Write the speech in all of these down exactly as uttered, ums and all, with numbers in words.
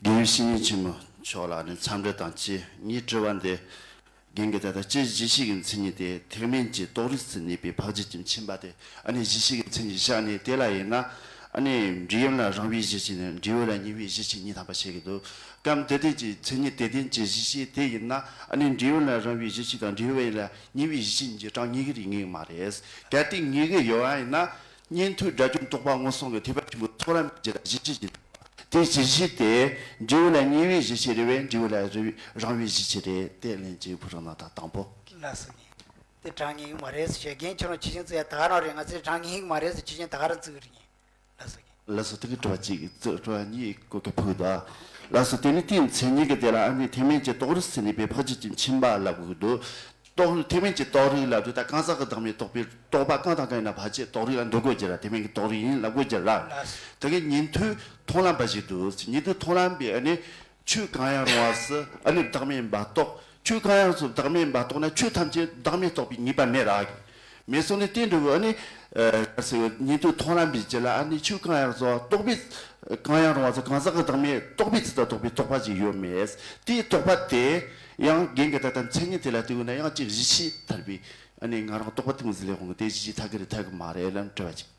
དགེ་བའི་བཤེས་གཉེན་ཆེན་མོ་མཆོག་ལ་ནི་འཚམས་འདྲི་དང་བཅས། ངའི་དྲི་བ་འདི་རྒན་གྱིས་ད་ལྟ་སྤྱིར་གཞི་ཤེས་ཀྱི་མཚན་ཉིད་དེ་ཐེག་དམན་གྱི་རྟོགས་རིགས་སུ་གནས་པའི་འཕགས་རྒྱུད་ཀྱི་མཁྱེན་པ་དེ། ཨ་ནི་གཞི་ཤེས་ཀྱི་མཚན་ཉིད་བཞག་ནས། དེ་ལ་ཡིན་ན་ཨ་ནི་འབྲས་བུ་ལ་རིང་བའི་གཞི་ཤེས་ནས་འབྲས་བུ་ལ་ཉེ་བའི་གཞི་ཤེས་གཉིས་ཐམ་པ་བཤད་ཀྱི་འདུག། གམ་དེ་ལྡན་གྱི་མཚན་ཉིད་དེ་ལྡན་གྱི་གཞི་ཤེས་དེ་ཡིན་ན། ཨ་ནི་འབྲས་བུ་ལ་རིང་བའི་གཞི་ཤེས་དང་འབྲས་བུ་ལ་ཉེ་བའི་གཞི་ཤེས་གཉིས་ཀྱི་གྲངས་ངེས་ཀྱི་རེད། ངེས་ཀྱི་མ་རེད། གལ་ཏེ་ངེས་ཀྱི་ཡོད་པ་ཡིན་ན། ཉན་ཐོས་དགྲ་བཅོམ་རྟོགས་པ་མངོན་སུམ་གྱི་ཐེག་པ་ཆེན་པོའི་ཚོགས་ལམ་གྱི་རྗེས་ལ་གཞི་ཤེས་ཀྱི། དེའི་གཞི་ཤེས་དེ་འབྲས་བུ་ལ་ཉེ་བའི་གཞི་ཤེས་རེད་པས། འབྲས་བུ་ལ་རིང་བའི་གཞི་ཤེས་རེད། དེ་ལན་གཅིག་ཕུལ་རོགས་གནང་དང་། དང་པོ། ལགས་སོ། ངས་དེ་གྲངས་ངེས་མ་རེད་ཟེར་བཤད། རྒན་ཁྱོད་རང་ཆེ་ཆུང་ཚོ་ཡ་ད་ག་རང་རེད། ང་ཚོས་གྲངས་ངེས་མ་རེད་ཟེར་ཆེ་ཆུང་ད་ག་རང་བརྩི་གི་རེད། ངས་ལགས་སོ། ལགས་སོ། དེ་གི་དྲི་བ་གཅིག་དྲི་བ་གཉིས་གོ་སྐབས་ཕུལ་དང་། ལགས་སོ། དེ་ནི་དེའི་མཚན་ཉིད་ཀྱི་དེ་ལ་ཨ་ནི་ཐེག་དམན་གྱི་རྟོགས་རིགས་སུ་གནས་པའི་འཕགས་རྒྱུད་ཀྱི་མཁྱེན་པ་ལབ་དགོས་འདུག། རྟོགས་ཐེག་དམན་གྱི་རྟོགས་རིགས་ལབ་དུས་ད་གང་ཟག་གི་བདག་མེད་རྟོགས་པའི་རྟོག་པ་གང་དང་གང་ཡིན་ན་ཕལ་ཆེར་རྟོགས་རིགས་ལ་འགྲོ་དགོས་ཀྱི་ར། ཐེག་དམན་གྱི་རྟོགས་རིགས་ཡིན་ལབ་དགོས་ཀྱི་ར། ལགས་སོ། དེ་གི་ཉན་ཐོས་མཐོང་ལམ་པ་ཞིག་འདུག། ཉན་ཐོས་མཐོང་ལམ་པས་ཨ་ནི་ཆོས་གང་ཡང་རུང་བ་སུ་ཨ་ནི་བདག་མེད་ཡིན་པ་རྟོགས། ཆོས་གང་ཡང་སུ་བདག་མེད་ཡིན་པ་རྟོགས་ན་ཆོས་ཐམས་ཅད་བདག་མེད་རྟོགས་པའི་ངེས་པ་མེད་ར། མེད་སོང་ནས་དེ་འདྲ་བོ་ཨ་ནི། ཨ་ག་ཟེར། ཉན་ཐོས་མཐོང་ལམ་པའི་རྗེས་ལ་ཨ་ནི་ཆོས་གང་ཡང་རུང་བ་རྟོགས་པའི། གང་ཡང་རུང་བ་སུ་གང་ཟག་གི་བདག་མེད་རྟོགས་པའི་ཚུལ་དུ་རྟོགས་པའི་རྟོག་པ་ཅིག་ཡོད་མེད། དེའི་རྟོག་པ་དེ་ཡང་རྒན་གྱིས་ད་ལྟ་མཚན་ཉིད་དེ་ལ་བལྟས་ན་ཡང་གཅིག་གཞི་ཤེས་ཐར་པའི་ཨ་ནི་ང་རང་རྟོགས་པ་ཐིམ་ཟིན་ལས་འོང་གི། དེ་གཞི་ཤེས་ཐར་གི་རེད་ཐར་གི་མ་རེད་ལབ་དྲི་བ་ཅིག།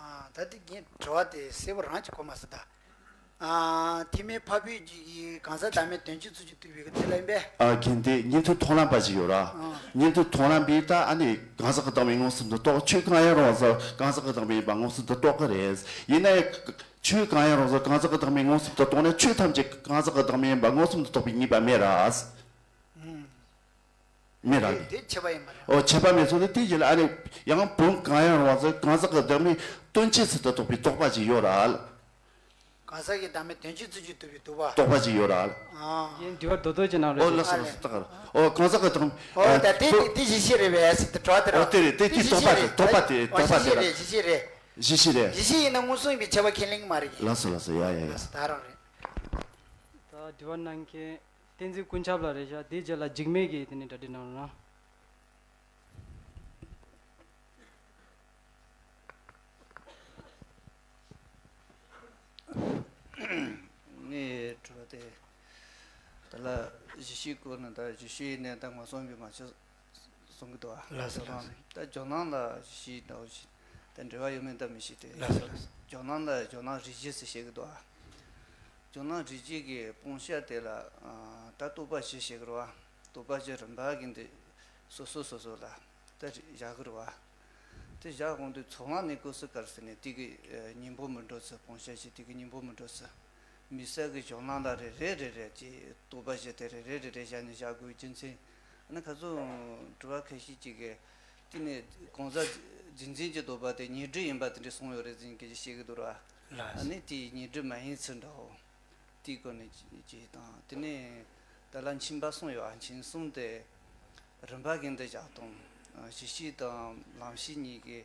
ཨ་ད་དེ་ངས་དྲི་བ་དེ་གསལ་པོ་རང་ཅིག་གོ་མ་སོང་ད། ཨ་ཐེག་དམན་འཕགས་པའི་རྒྱུད་ཀྱི་གང་ཟག་བདག་མེད་དོན་སྤྱི་ཚུལ་གྱིས་བསྡུས་པའི་གི་དེ་ལ་ཡིན་པས། ཨ་རྒན་དེ་ཉན་ཐོས་མཐོང་ལམ་པ་ཞིག་ཡོད་ར། ཨ་ཉན་ཐོས་མཐོང་ལམ་པས་ད་ཨ་ནི་གང་ཟག་གི་བདག་མེད་མངོན་སུམ་དུ་རྟོགས། ཆོས་གང་ཡང་རུང་བ་སུ་གང་ཟག་གི་བདག་མེད་ཡིན་པ་མངོན་སུམ་དུ་རྟོགས་ཀྱི་རེད། ཡིན་ན་ཡང་ཆོས་གང་ཡང་རུང་བ་སུ་གང་ཟག་གི་བདག་མེད་མངོན་སུམ་དུ་རྟོགས་ན་ཆོས་ཐམས་ཅད་གང་ཟག་གི་བདག་མེད་ཡིན་པ་མངོན་སུམ་དུ་རྟོགས་པའི་ངེས་པ་མེད་ར། མེད་ར། དེ་དེ་ཁྱད་པར་ཡིན་པ་རེད། ཨོ་ཁྱད་པར་མེད་སོང་ནས་དེ་རྗེས་ལ་ཨ་ནི་ཡང་བུམ་གང་ཡང་རུང་བ་ཚོ་གང་ཟག་གི་བདག་མེད་སྟོན་བྱེད་ཚུལ་དུ་རྟོགས་པའི་རྟོག་པ་ཅིག་ཡོད་ར། གང་ཟག་གི་བདག་མེད་དོན་སྤྱི་ཚུལ་གྱིས་བསྡུས་པའི་རྟོག་པ། རྟོག་པ་ཅིག་ཡོད་ར། ཨ་ཡིན་འདི་བར་རྡོ་རྡོ་ཅིག་ནང་རེད། ཨོ་ལགས་སོ་ལགས་སོ། ད་ག་ར། ཨོ་གང་ཟག་གི་བདག་ཨོ་ད་དེ་དེ་དེ་གཞི་ཤེས་རེད་པས་ཟེར་དུས་དྲི་བ་དེ་ར། ཨོ་དེ་རེད། དེ་དེ་དེ་རྟོག་པ་དེ་རྟོག་པ་དེ་རྟོག་པ་དེ་ར། གཞི་ཤེས་རེད། གཞི་ཤེས་རེད། གཞི་ཤེས་རེད། གཞི་ཤེས་ཡིན་ན་མངོན་སུམ་ཡིན་པའི་ཁྱད་པར་ཁས་ལེན་གྱི་མ་རེད། ལགས་སོ་ལགས་སོ། ཡ་ཡ་ཡ། ད་རང་རེད། ད་དྲི་བ་གནང་མཁན། བསྟན་འཛིན་ཀུན་ཁྱབ་ལགས་རེད་ཤག། དེའི་རྗེས་ལ་འཇིགས་མེད་ཀྱིས་དེ་ནས་གྲ་སྒྲིག་གནང་རོགས་གནང་། ངའི་དྲི་བ་དེ། ད་ལ་གཞི་ཤེས་སྐོར་ནི་ད་གཞི་ཤེས་ནས་ད་མངོན་སུམ་ཡིན་པ་མ་ཆགས་གསུང་གི་འདུག་ཨ། ལགས་སོ་ལགས་སོ། ད་ཇོ་ནང་ལ་གཞི་ཤེས་འདྲ་བོ་ཞིག་ད་འབྲེལ་བ་ཡོད་མེད་ད་མི་ཤེས་ཏེ། ལགས་སོ་ལགས་སོ། ཇོ་ནང་ལ་ཇོ་ནང་རིགས་བཞི་ཟེར་བཤད་གི་འདུག་ཨ། ཇོ་ནང་རིགས་བཞི་གི་སྤོང་བྱ་དེ་ལ་ཨ་ད་རྟོག་པ་བཞི་བཤད་གི་རེད་བ། རྟོག་པ་བཞི་རིམ་པ་གི་འདི་སོ་སོ་སོ་སོ་ལ་ད་བཞག་གི་རེད་བ། དེ་བཞག་གོང་དུ་ཚོགས་ལམ་ནས་ཀོ་སི་ཀར་ཟེར་ནས་དེ་གི་ཨ་སྙིང་པོ་མི་འགྲོ་ཚུལ། སྤོང་བྱ་བཞི་དེ་གི་སྙིང་པོ་མི་འགྲོ་ཚུལ། དམིགས་བསལ་གྱི་ཇོ་ནང་ལ་རེ་རེ་རེ་རེ་ཀྱི་རྟོག་པ་བཞི་དེ་རེ་རེ་རེ་རེ་བཞག་ནས་བཞག་དགོས་རྒྱུ་མཚན། ཨ་ནི་ཁ་སང་དྲི་བ་ཁ་ཤས་ཅིག་གིས་དེ་ནས་གང་ཟག་རྫས་འཛིན་གྱི་རྟོག་པ་དེ་ཉོན་སྒྲིབ་ཡིན་པ་དེ་འདྲ་གསུངས་ཡོད་རེད་ཟེར་མཁན་ཅིག་བཤད་ཀྱི་འདུག་ར། ལགས། ཨ་ནི་དེ་ཉོན་སྒྲིབ་མ་ཡིན་ཚུལ་འདྲ་བོ་དེའི་སྐོར་ནས་ཅིག་དང་། དེ་ནས་ད་ལ་མཁྱེན་པ་གསུམ་ཡོད་ཨ། མཁྱེན་གསུམ་དེ་རིམ་པ་གི་འདི་བཞག་དང་། གཞི་ཤེས་དང་ལམ་ཤེས་གཉིས་ཀྱི་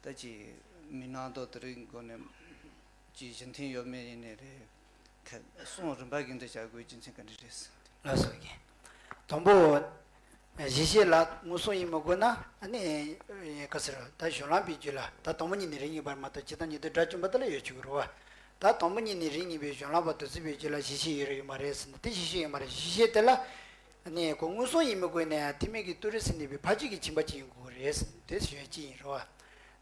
ད་ཅིག་མི་སྣང་དོ་དེ་རིང་སྒོ་ནས་ཀྱི་གཞི་མཐུན་ཡོད་མེད་ཡིན་ནའི་རེད། ཁ་གསུང་རིམ་པ་གི་འདི་བྱ་དགོས་རྒྱུ་མཚན་ག་འདྲ་རེད། ལགས་སོ་རྒན། དང་པོ། གཞི་ཤེས་ལ་མངོན་སུམ་ཡིན་མི་དགོས་ན་ཨ་ནི་ག་ཟེར་ད་གཞུང་ལམ་པའི་རྒྱུད་ལ་ད་དང་པོ་ཉིད་ནས་རིགས་ངེས་པར་མ་གཏོགས་ཇི་ལྟར་ཉིད་དུ་དགྲ་བཅོམ་པ་དེ་ལ་ཡོད་ཆོག་གི་རེད་བ། ད་དང་པོ་ཉིད་ནས་རིགས་ངེས་པའི་གཞུང་ལམ་པ་དེ་ཚོ་པའི་རྒྱུད་ལ་གཞི་ཤེས་ཡོད་རེད་ཡོད་མ་རེད་ཟེར་ན་དེ་གཞི་ཤེས་ཡོད་མ་རེད། གཞི་ཤེས་དེ་ལ་ཨ་ནི་ཁོ་མངོན་སུམ་ཡིན་མི་དགོས་ནས་ཐེག་དམན་གྱི་རྟོགས་རིགས་སུ་གནས་པའི་ཕ་རྒྱུད་ཀྱི་མཁྱེན་པ་ཅིག་ཡིན་དགོས་རེད་ཟེར་ན་དེ་ཞུ་ཡ་ཅིག་ཡིན་རེད་བ།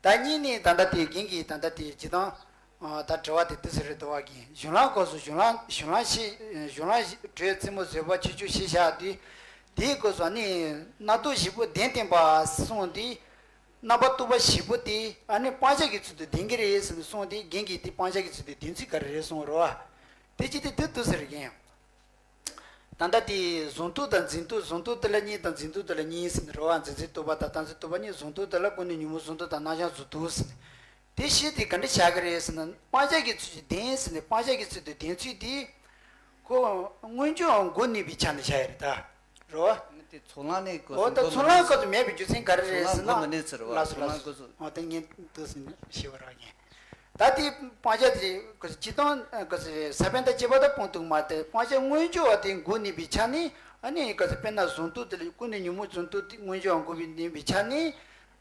ད་གཉིས་ནི་ད་ལྟ་དེ་རྒན་གྱིས་ད་ལྟ་དེ་ཇི་ལྟར། ཨ་ད་དྲི་བ་དེ་དུས་སུ་རེད་འདུག་བ་གི། གཞུང་ལམ་སྐབས་སུ་གཞུང་ལམ་གཞུང་ལམ་ཤེས་གཞུང་ལམ་དྲོད་རྩེ་མོ་བཟོད་པ་ཆོས་སྐྱོང་ཞེས་བྱ་སྟེ། དེའི་སྐབས་སུ་ནི་རྣམ་རྟོག་བཞི་པོ་བདེན་བསྟན་པ་གསུངས་ཏེ། རྣམ་པར་རྟོག་པ་བཞི་པོ་དེ་ཨ་ནི་སྤང་བྱ་གི་ཚུལ་དུ་ལྡན་གྱི་རེད་ཟེར་ནས་གསུངས་ཏེ། རྒན་གྱིས་དེ་སྤང་བྱ་གི་ཚུལ་དུ་ལྡན་ཚུལ་ག་རེ་རེད་གསུངས་རོ། དེ་ཅི་སྟེ་དེ་དུས་སུ་རེད་གན། ད་ལྟ་དེ་གཟུང་རྟོག་དང་འཛིན་རྟོག་གཟུང་རྟོག་དེ་ལ་གཉིས་དང་འཛིན་རྟོག་དེ་ལ་གཉིས་ཟེར་ནས་རོ། འཛིན་འཛིན་རྟོག་པ་དང་བརྟག་འཛིན་རྟོག་པ་གཉིས། གཟུང་རྟོག་དེ་ལ་ཀུན་ནས་ཉོན་མོངས་གཟུང་རྟོག་དང་རྣམ་གཞག་གཟུང་རྟོག་ཟེར་ནས། དེ་བཞི་དེ་ག་འདྲ་བྱ་གི་རེད་ཟེར་ན། སྤང་བྱ་གི་ཚུལ་དུ་ལྡན་ཟེར་ནས་སྤང་བྱ་གི་ཚུལ་དུ་ལྡན་ཚུལ་དེ། ཁོ་སྔོན་འཇུག་མགོ་གནོན་པའི་ཆ་ནས་བྱ་ཡ་རེད་ད། རོ། དེ་ཚོགས་ལམ་ནས་གོ། འོ་ད་ཚོགས་ལམ་སྐབས་སུ་མེད་པའི་རྒྱུ་མཚན་ག་རེ་རེད་ཟེར་ན། ཚོགས་ལམ་མགོ་མི་གནོན་ཚུལ་རེད་བ། ལགས་སོ་ཚོགས་ལམ་ལགས་སོ། སྐབས་སུ། འོ་ད་ངས་འདུག་ཟེར་ནས་ཞུ་བ་རག་གི། ད་དེ་སྤང་བྱ་དེ་ག་ཚོད་སྤྱི་དང་ག་ཚོད་ས་བོན་དང་བཅས་པ་དང་སྤངས་འདུག་མ་དེ་སྤང་བྱ་སྔོན་འཇུག་པ་དེ་མགོ་གནོན་པའི་ཆ་ནས་ཨ་ནི་ག་ཚོད་དཔེར་ན་གཟུང་རྟོག་དེ་ལ་ཀུན་ནས་ཉོན་མོངས་གཟུང་རྟོག་དེ་སྔོན་འཇུག་པ་མགོ་བའི་གནོན་པའི་ཆ་ནས་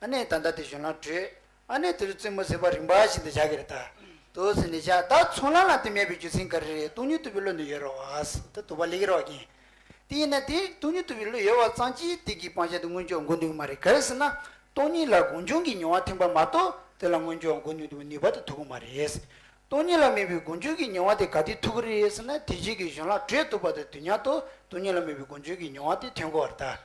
ཨ་ནི་ད་ལྟ་དེ་གཞུང་ལམ་བགྲོད། ཨ་ནི་དེ་རུ་རྩེ་མོ་ཟེར་བ་རིམ་པ་བཞིན་དུ་བཞག་གི་རེད་ད། འདུག་ཟེར་ནས་བཞག་ད་ཚོགས་ལམ་ལ་དེ་མེད་པའི་རྒྱུ་མཚན་ག་རེ་རེད། སྟོང་ཉིད་རྟོགས་པའི་བློ་ནི་ཡོད་རེད་བ། ད་རྟོགས་པ་ལེགས་རེད་བ་ཀྱིན། དེ་ཡིན་ན་དེ་སྟོང་ཉིད་རྟོགས་པའི་བློ་ཡོད་པ་ཙམ་གྱིས་དེ་གི་སྤང་བྱ་དེ་མངོན་གྱུར་འགོག་ནུས་མ་རེད། ག་རེ་ཟེར་ན། སྟོང་ཉིད་ལ་སྒོམ་བྱུང་གི་མྱོང་བ་ཐོན་པ་མ་གཏོགས་དེ་ལ་མངོན་གྱུར་འགོག་ནུས་པའི་ནུས་པ་དེ་ཐོབ་ཀྱི་མ་རེད། སྟོང་ཉིད་ལ་དམིགས་པའི་སྒོམ་བྱུང་གི་མྱོང་བ་དེ་ག་དུས་ཐོབ་ཀྱི་རེད་ཟེར་ན། དེ་རྗེས་ཀྱི་གཞན་ལམ་དྲོད་རྟོགས་པ་དང་དུས་མཉམ་དུ་སྟོང་ཉིད་ལ་དམིགས་པའི་སྒོམ་བྱུང་གི་མྱོང་བ་དེ་ཐོན་དགོས་པ་རེད་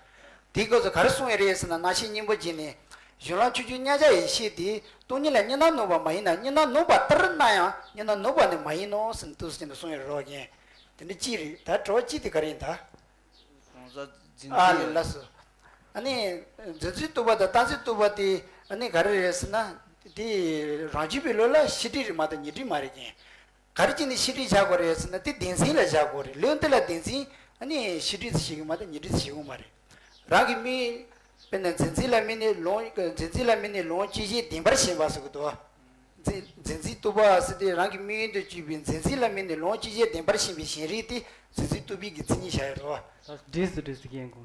ད། དེའི་སྐབས་སུ་ག་རེ་གསུངས་ཡོད་རེད་ཟེར་ན། རྣམ་ཤེས་གཉིས་པོ་བརྗེས་ནས་གཞན་ལམ་ཆོས་ཅན་མཉམ་གཞག་ཡེ་ཤེས་དེ་སྟོང་ཉིད་ལ་གཉིས་སྣང་ནུབ་པ་མ་ཡིན་ན། གཉིས་སྣང་ནུབ་པ་ལྟར་སྣང་ཡང་གཉིས་སྣང་ནུབ་པ་ནི་མ་ཡིན་ནོ་ཟེར་ནས་འདུག་ཟེར་ནས་གསུངས་ཡོད་རེད་བ་ཀྱིན། དེ་འདྲ་གཅིག་རེད། ད་དྲི་བ་གཅིག་དེ་ག་རེ་ཡིན་ད། གང་ཟག་འཛིན་ཨ་རྩོད་ལས་ལགས་སོ། ཨ་ནི་འཛིན་རྩོད་རྟོག་པ་དང་རྟག་འཛིན་རྟོག་པ་དེ་ཨ་ནི་ག་རེ་རེད་ཟེར་ན། དེ་རང་རྒྱུད་པའི་བློ་ལ་ཤེས་སྒྲིབ་རེད་མ་གཏོགས་ཉོན་སྒྲིབ་མ་རེད་ཀྱིན། ག་རེ་བྱས་ནས་ཤེས་སྒྲིབ་བཞག་དགོས་རེད་ཟེར་ན། དེ་བདེན་འཛིན་ལ་བཞག་དགོས་རེད། ལུགས་འདི་ལ་བདེན་འཛིན་ཨ་ནི་ཤེས་སྒྲིབ་ཟེར་ཞིག་གི་མ་གཏོགས་ཉོན་སྒྲིབ་ཟེར་ཞིག་ཡོད་མ་རེད། རང་གི་མིག་དཔེར་ན་འཛིན་རྩོད་ལ་དམིགས་ནས་ལོངས་འཛིན་རྩོད་ལ་དམིགས་ནས་ལོངས་སྤྱོད་བྱེད་བདེན་པར་ཞེན་པ་ཟེར་གི་འདུག་འཛིན་འཛིན་རྩོད་རྟོག་པ་ཟེར་དེ་རང་གི་དམིགས་ཡུལ་དུ་གྱུར་པའི་འཛིན་རྩོད་ལ་དམིགས་ནས་ལོངས་སྤྱོད་བྱེད་བདེན་པར་ཞེན་པའི་ཞེན་རིག་དེ་འཛིན་རྩོད་རྟོག་པའི་གི་མཚན་ཉིད་བཞག་ཡོད་རེད་བ། ད་འདྲིས་སུ་འདྲིས་སུ་སྐྱེ་འགོ།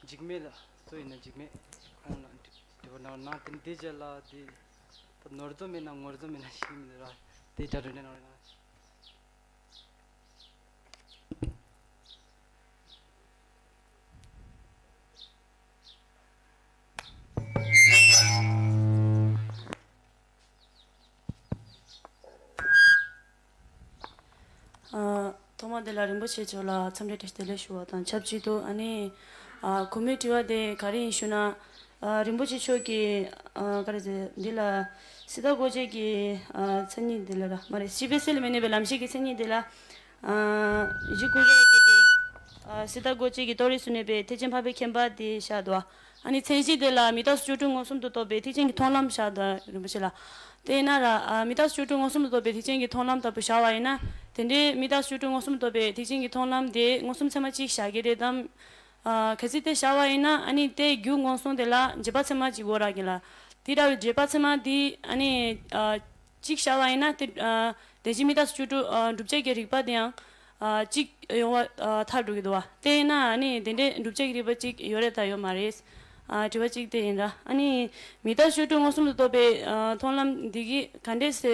འཇིགས་མེད་ལ་སུ་ཡིན་ན་འཇིགས་མེད་ཁོང་ལ་འདྲི་བ་ནང་ནང་དེ་འདི་རྗེས་ལ་དེ་ད་ནོར་འཛོམས་མེད་ན་ངོར་འཛོམས་མེད་ན་ཤེས་མི་འདུག་ར། དེ་འདྲ་རེ་ནང་རེ་ན། ཐོག་མ་དེ་ལ་རིན་པོ་ཆེ་མཆོག་ལ་འཚམས་འདྲི་བཀྲ་ཤིས་བདེ་ལེགས་ཞུ་བ་དང་ཆབས་ཅིག་ཏུ། ཨ་ནི་གོང་མའི་དྲི་བ་དེ་ག་རེ་ཡིན་ཞུ་ན། རིན་པོ་ཆེ་མཆོག་གིས་ག་རེ་ཟེར་འདི་ལ་སྲིད་མཐའ་སྒོ་འབྱེད་ཀྱི་མཚན་ཉིད་འདི་ལ་ར་མ་རེད། ཤེས་པས་སྲིད་ལ་མི་གནས་པའི་ལམ་ཤེས་ཀྱི་མཚན་ཉིད་འདི་ལ། གཞི་ཀུན་རྫོབ་ཀྱི་སྲིད་མཐའ་སྒོ་འབྱེད་ཀྱི་རྟོགས་རིགས་སུ་གནས་པའི་ཐེག་ཆེན་འཕགས་པའི་མཁྱེན་པ་དེ་བཞག་འདུག་ཨ་ནི་མཚན་གཞི་དེ་ལ་མི་རྟག་སོགས་ཆོས་དྲུག་མངོན་སུམ་དུ་རྟོགས་པའི་ཐེག་ཆེན་གྱི་མཐོང་ལམ་བཞག་འདུག་རིན་པོ་ཆེ་ལགས། དེས་ན་ར་མི་རྟག་སོགས་ཆོས་དྲུག་མངོན་སུམ་དུ་རྟོགས་པའི་ཐེག་ཆེན་གྱི་མཐོང་ལམ་ལྟ་བུ་བཞག་པ་ཡིན་ན། དེ་འདྲའི་མི་རྟག་སོགས་ཆོས་དྲུག་མངོན་སུམ་དུ་རྟོགས་པའི་ཐེག་ཆེན་གྱི་མཐོང་ལམ་དེ་མངོན་སུམ་ཚད་མ་གཅིག་བཞག་གི་རེད་དམ། གལ་སྲིད་དེ་བཞག་པ་ཡིན་ན། ཨ་ནི་དེའི་རྒྱུ་མངོན་སུམ་དེ་ལ་རྗེས་དཔག་ཚད་མ་གཅིག་དགོས་ར་གི་ལ། དེ་འདྲ་བའི་རྗེས་དཔག་ཚད་མ་དེ་ཨ་ནི་གཅིག་བཞག་པ་ཡིན་ན། དེ་དོན་སྤྱི་མི་རྟག་སོགས་ཆོས་དྲུག་སྒྲུབ་བྱེད་ཀྱི་རིགས་པ་དེའང་གཅིག་ཡོང་བ་ཐལ་འགྲོ་གི་འདུག་བ། དེ་ཡིན་ན་ཨ་ནི་དེ་འདྲའི་སྒྲུབ་བྱེད་ཀྱི་རིགས་པ་གཅིག་ཡོད་རེད་ད་ཡོད་མ་རེད། དྲི་བ་གཅིག་དེ་ཡིན་ད། ཨ་ནི་མི་རྟག་སོགས་ཆོས་དྲུག་མངོན་སུམ་དུ་རྟོགས་པའི་མཐོང་ལམ་འདི་གིས་ག་འདྲས་སེ་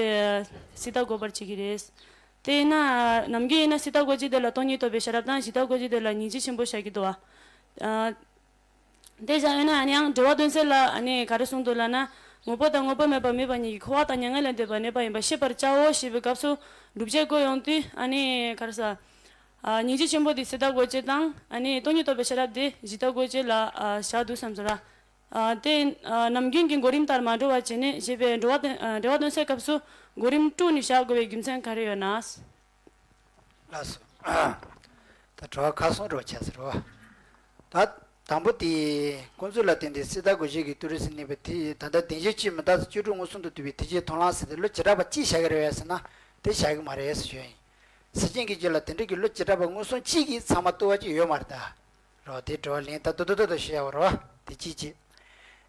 སྲིད་མཐའ་འགོག་པར་བྱེད་ཀྱི་རེད། དེ་ཡིན་ན་ནམ་རྒྱུན་ཡིན་ན་སྲིད་མཐའ་སྒོ་འབྱེད་དེ་ལ་སྟོང་ཉིད་རྟོགས་པའི་ཤེས་རབ་དང་། གཞི་མཐའ་སྒོ་འབྱེད་དེ་ལ་སྙིང་རྗེ་ཆེན་པོ་བཞག་གི་འདུག་བ། དེ་བཞག་ཡོད་ན་ཨ་ནི་ཡང་འགྲེལ་པ་སྟོན་ཚད་ལ་ཨ་ནི་ག་རེ་གསུངས་འདུག་ལབ་ན། དངོས་པོ་དང་དངོས་པོ་མེད་པ་མེད་པ་ཉིད་ཀྱིས་འཁོར་བ་དང་མྱ་ངན་ལས་འདས་པར་གནས་པ་ཡིན་པར་ཤེས་པར་བྱའོ་ཞེས་པའི་སྐབས་སུ་སྒྲུབ་བྱེད་དགོས་ཡོང་དུས། ཨ་ནི་ག་རེ་ཟ། སྙིང་རྗེ་ཆེན་པོ་དེ་སྲིད་མཐའ་སྒོ་འབྱེད་དང་། ཨ་ནི་སྟོང་ཉིད་རྟོགས་པའི་ཤེས་རབ་དེ་གཞི་མཐའ་སྒོ་འབྱེད་ལ་བཞག་འདུག་བསམ་ཚོར། དེ་ནམ་རྒྱུན་གྱི་གོ་རིམ་ལྟར་མ་འགྲོ་བ་བྱས་ནས་ཞེས་པའི་འགྲེལ་པ་སྟོན་འགྲེལ་པ་སྟོན་ཚད་སྐབས་སུ་གོ་རིམ་དཀྲུགས་ནས་བཞག་དགོས་པའི་རྒྱུ་མཚན་ག་རེ་ཡོད་ན། ལགས་སོ། ད་དྲི་བ་ཁག་གསུམ་རེ་བ་ཆགས་ཟེར་བ། ད་དང་པོ་དེ་ཀུན་རྫོབ་ལ་བརྟེན་ཏེ་སྲིད་མཐའ་སྒོ་འབྱེད་ཀྱི་རྟོགས་རིགས་སུ་གནས་པའི་དེ་ད་ལྟ་བདེན་བཞི་སྤྱིར་མི་རྟག་སོགས་ཆོས་དྲུག་མངོན་སུམ་དུ་རྟོགས་པའི་ཐེག་ཆེན་མཐོང་ལམ་ཟེར་དེ་བློ་བྱེ་བྲག་པ་གཅིག་བཞག་གི་རེད་པས་ཟེར་ན། དེ་བཞག་གི་མ་རེད་ཟེར་ཞུ་ཡིན། སེམས་ཅན་གྱི་རྒྱུད་ལ་དེ་འདྲ་གི་བློ་བྱེ་བྲག་པ་མངོན་སུམ་གཅིག་གིས་ཚང་མ་རྟོགས་པ་ཅིག་ཡོད་མ་རེད་ད། རོ། དེ་དྲི་བ་ལན་ད་དོ་དོ་དོ་དོ་ཞུ་ཡག་པོ་རོ། དེ་གཅིག་བྱས།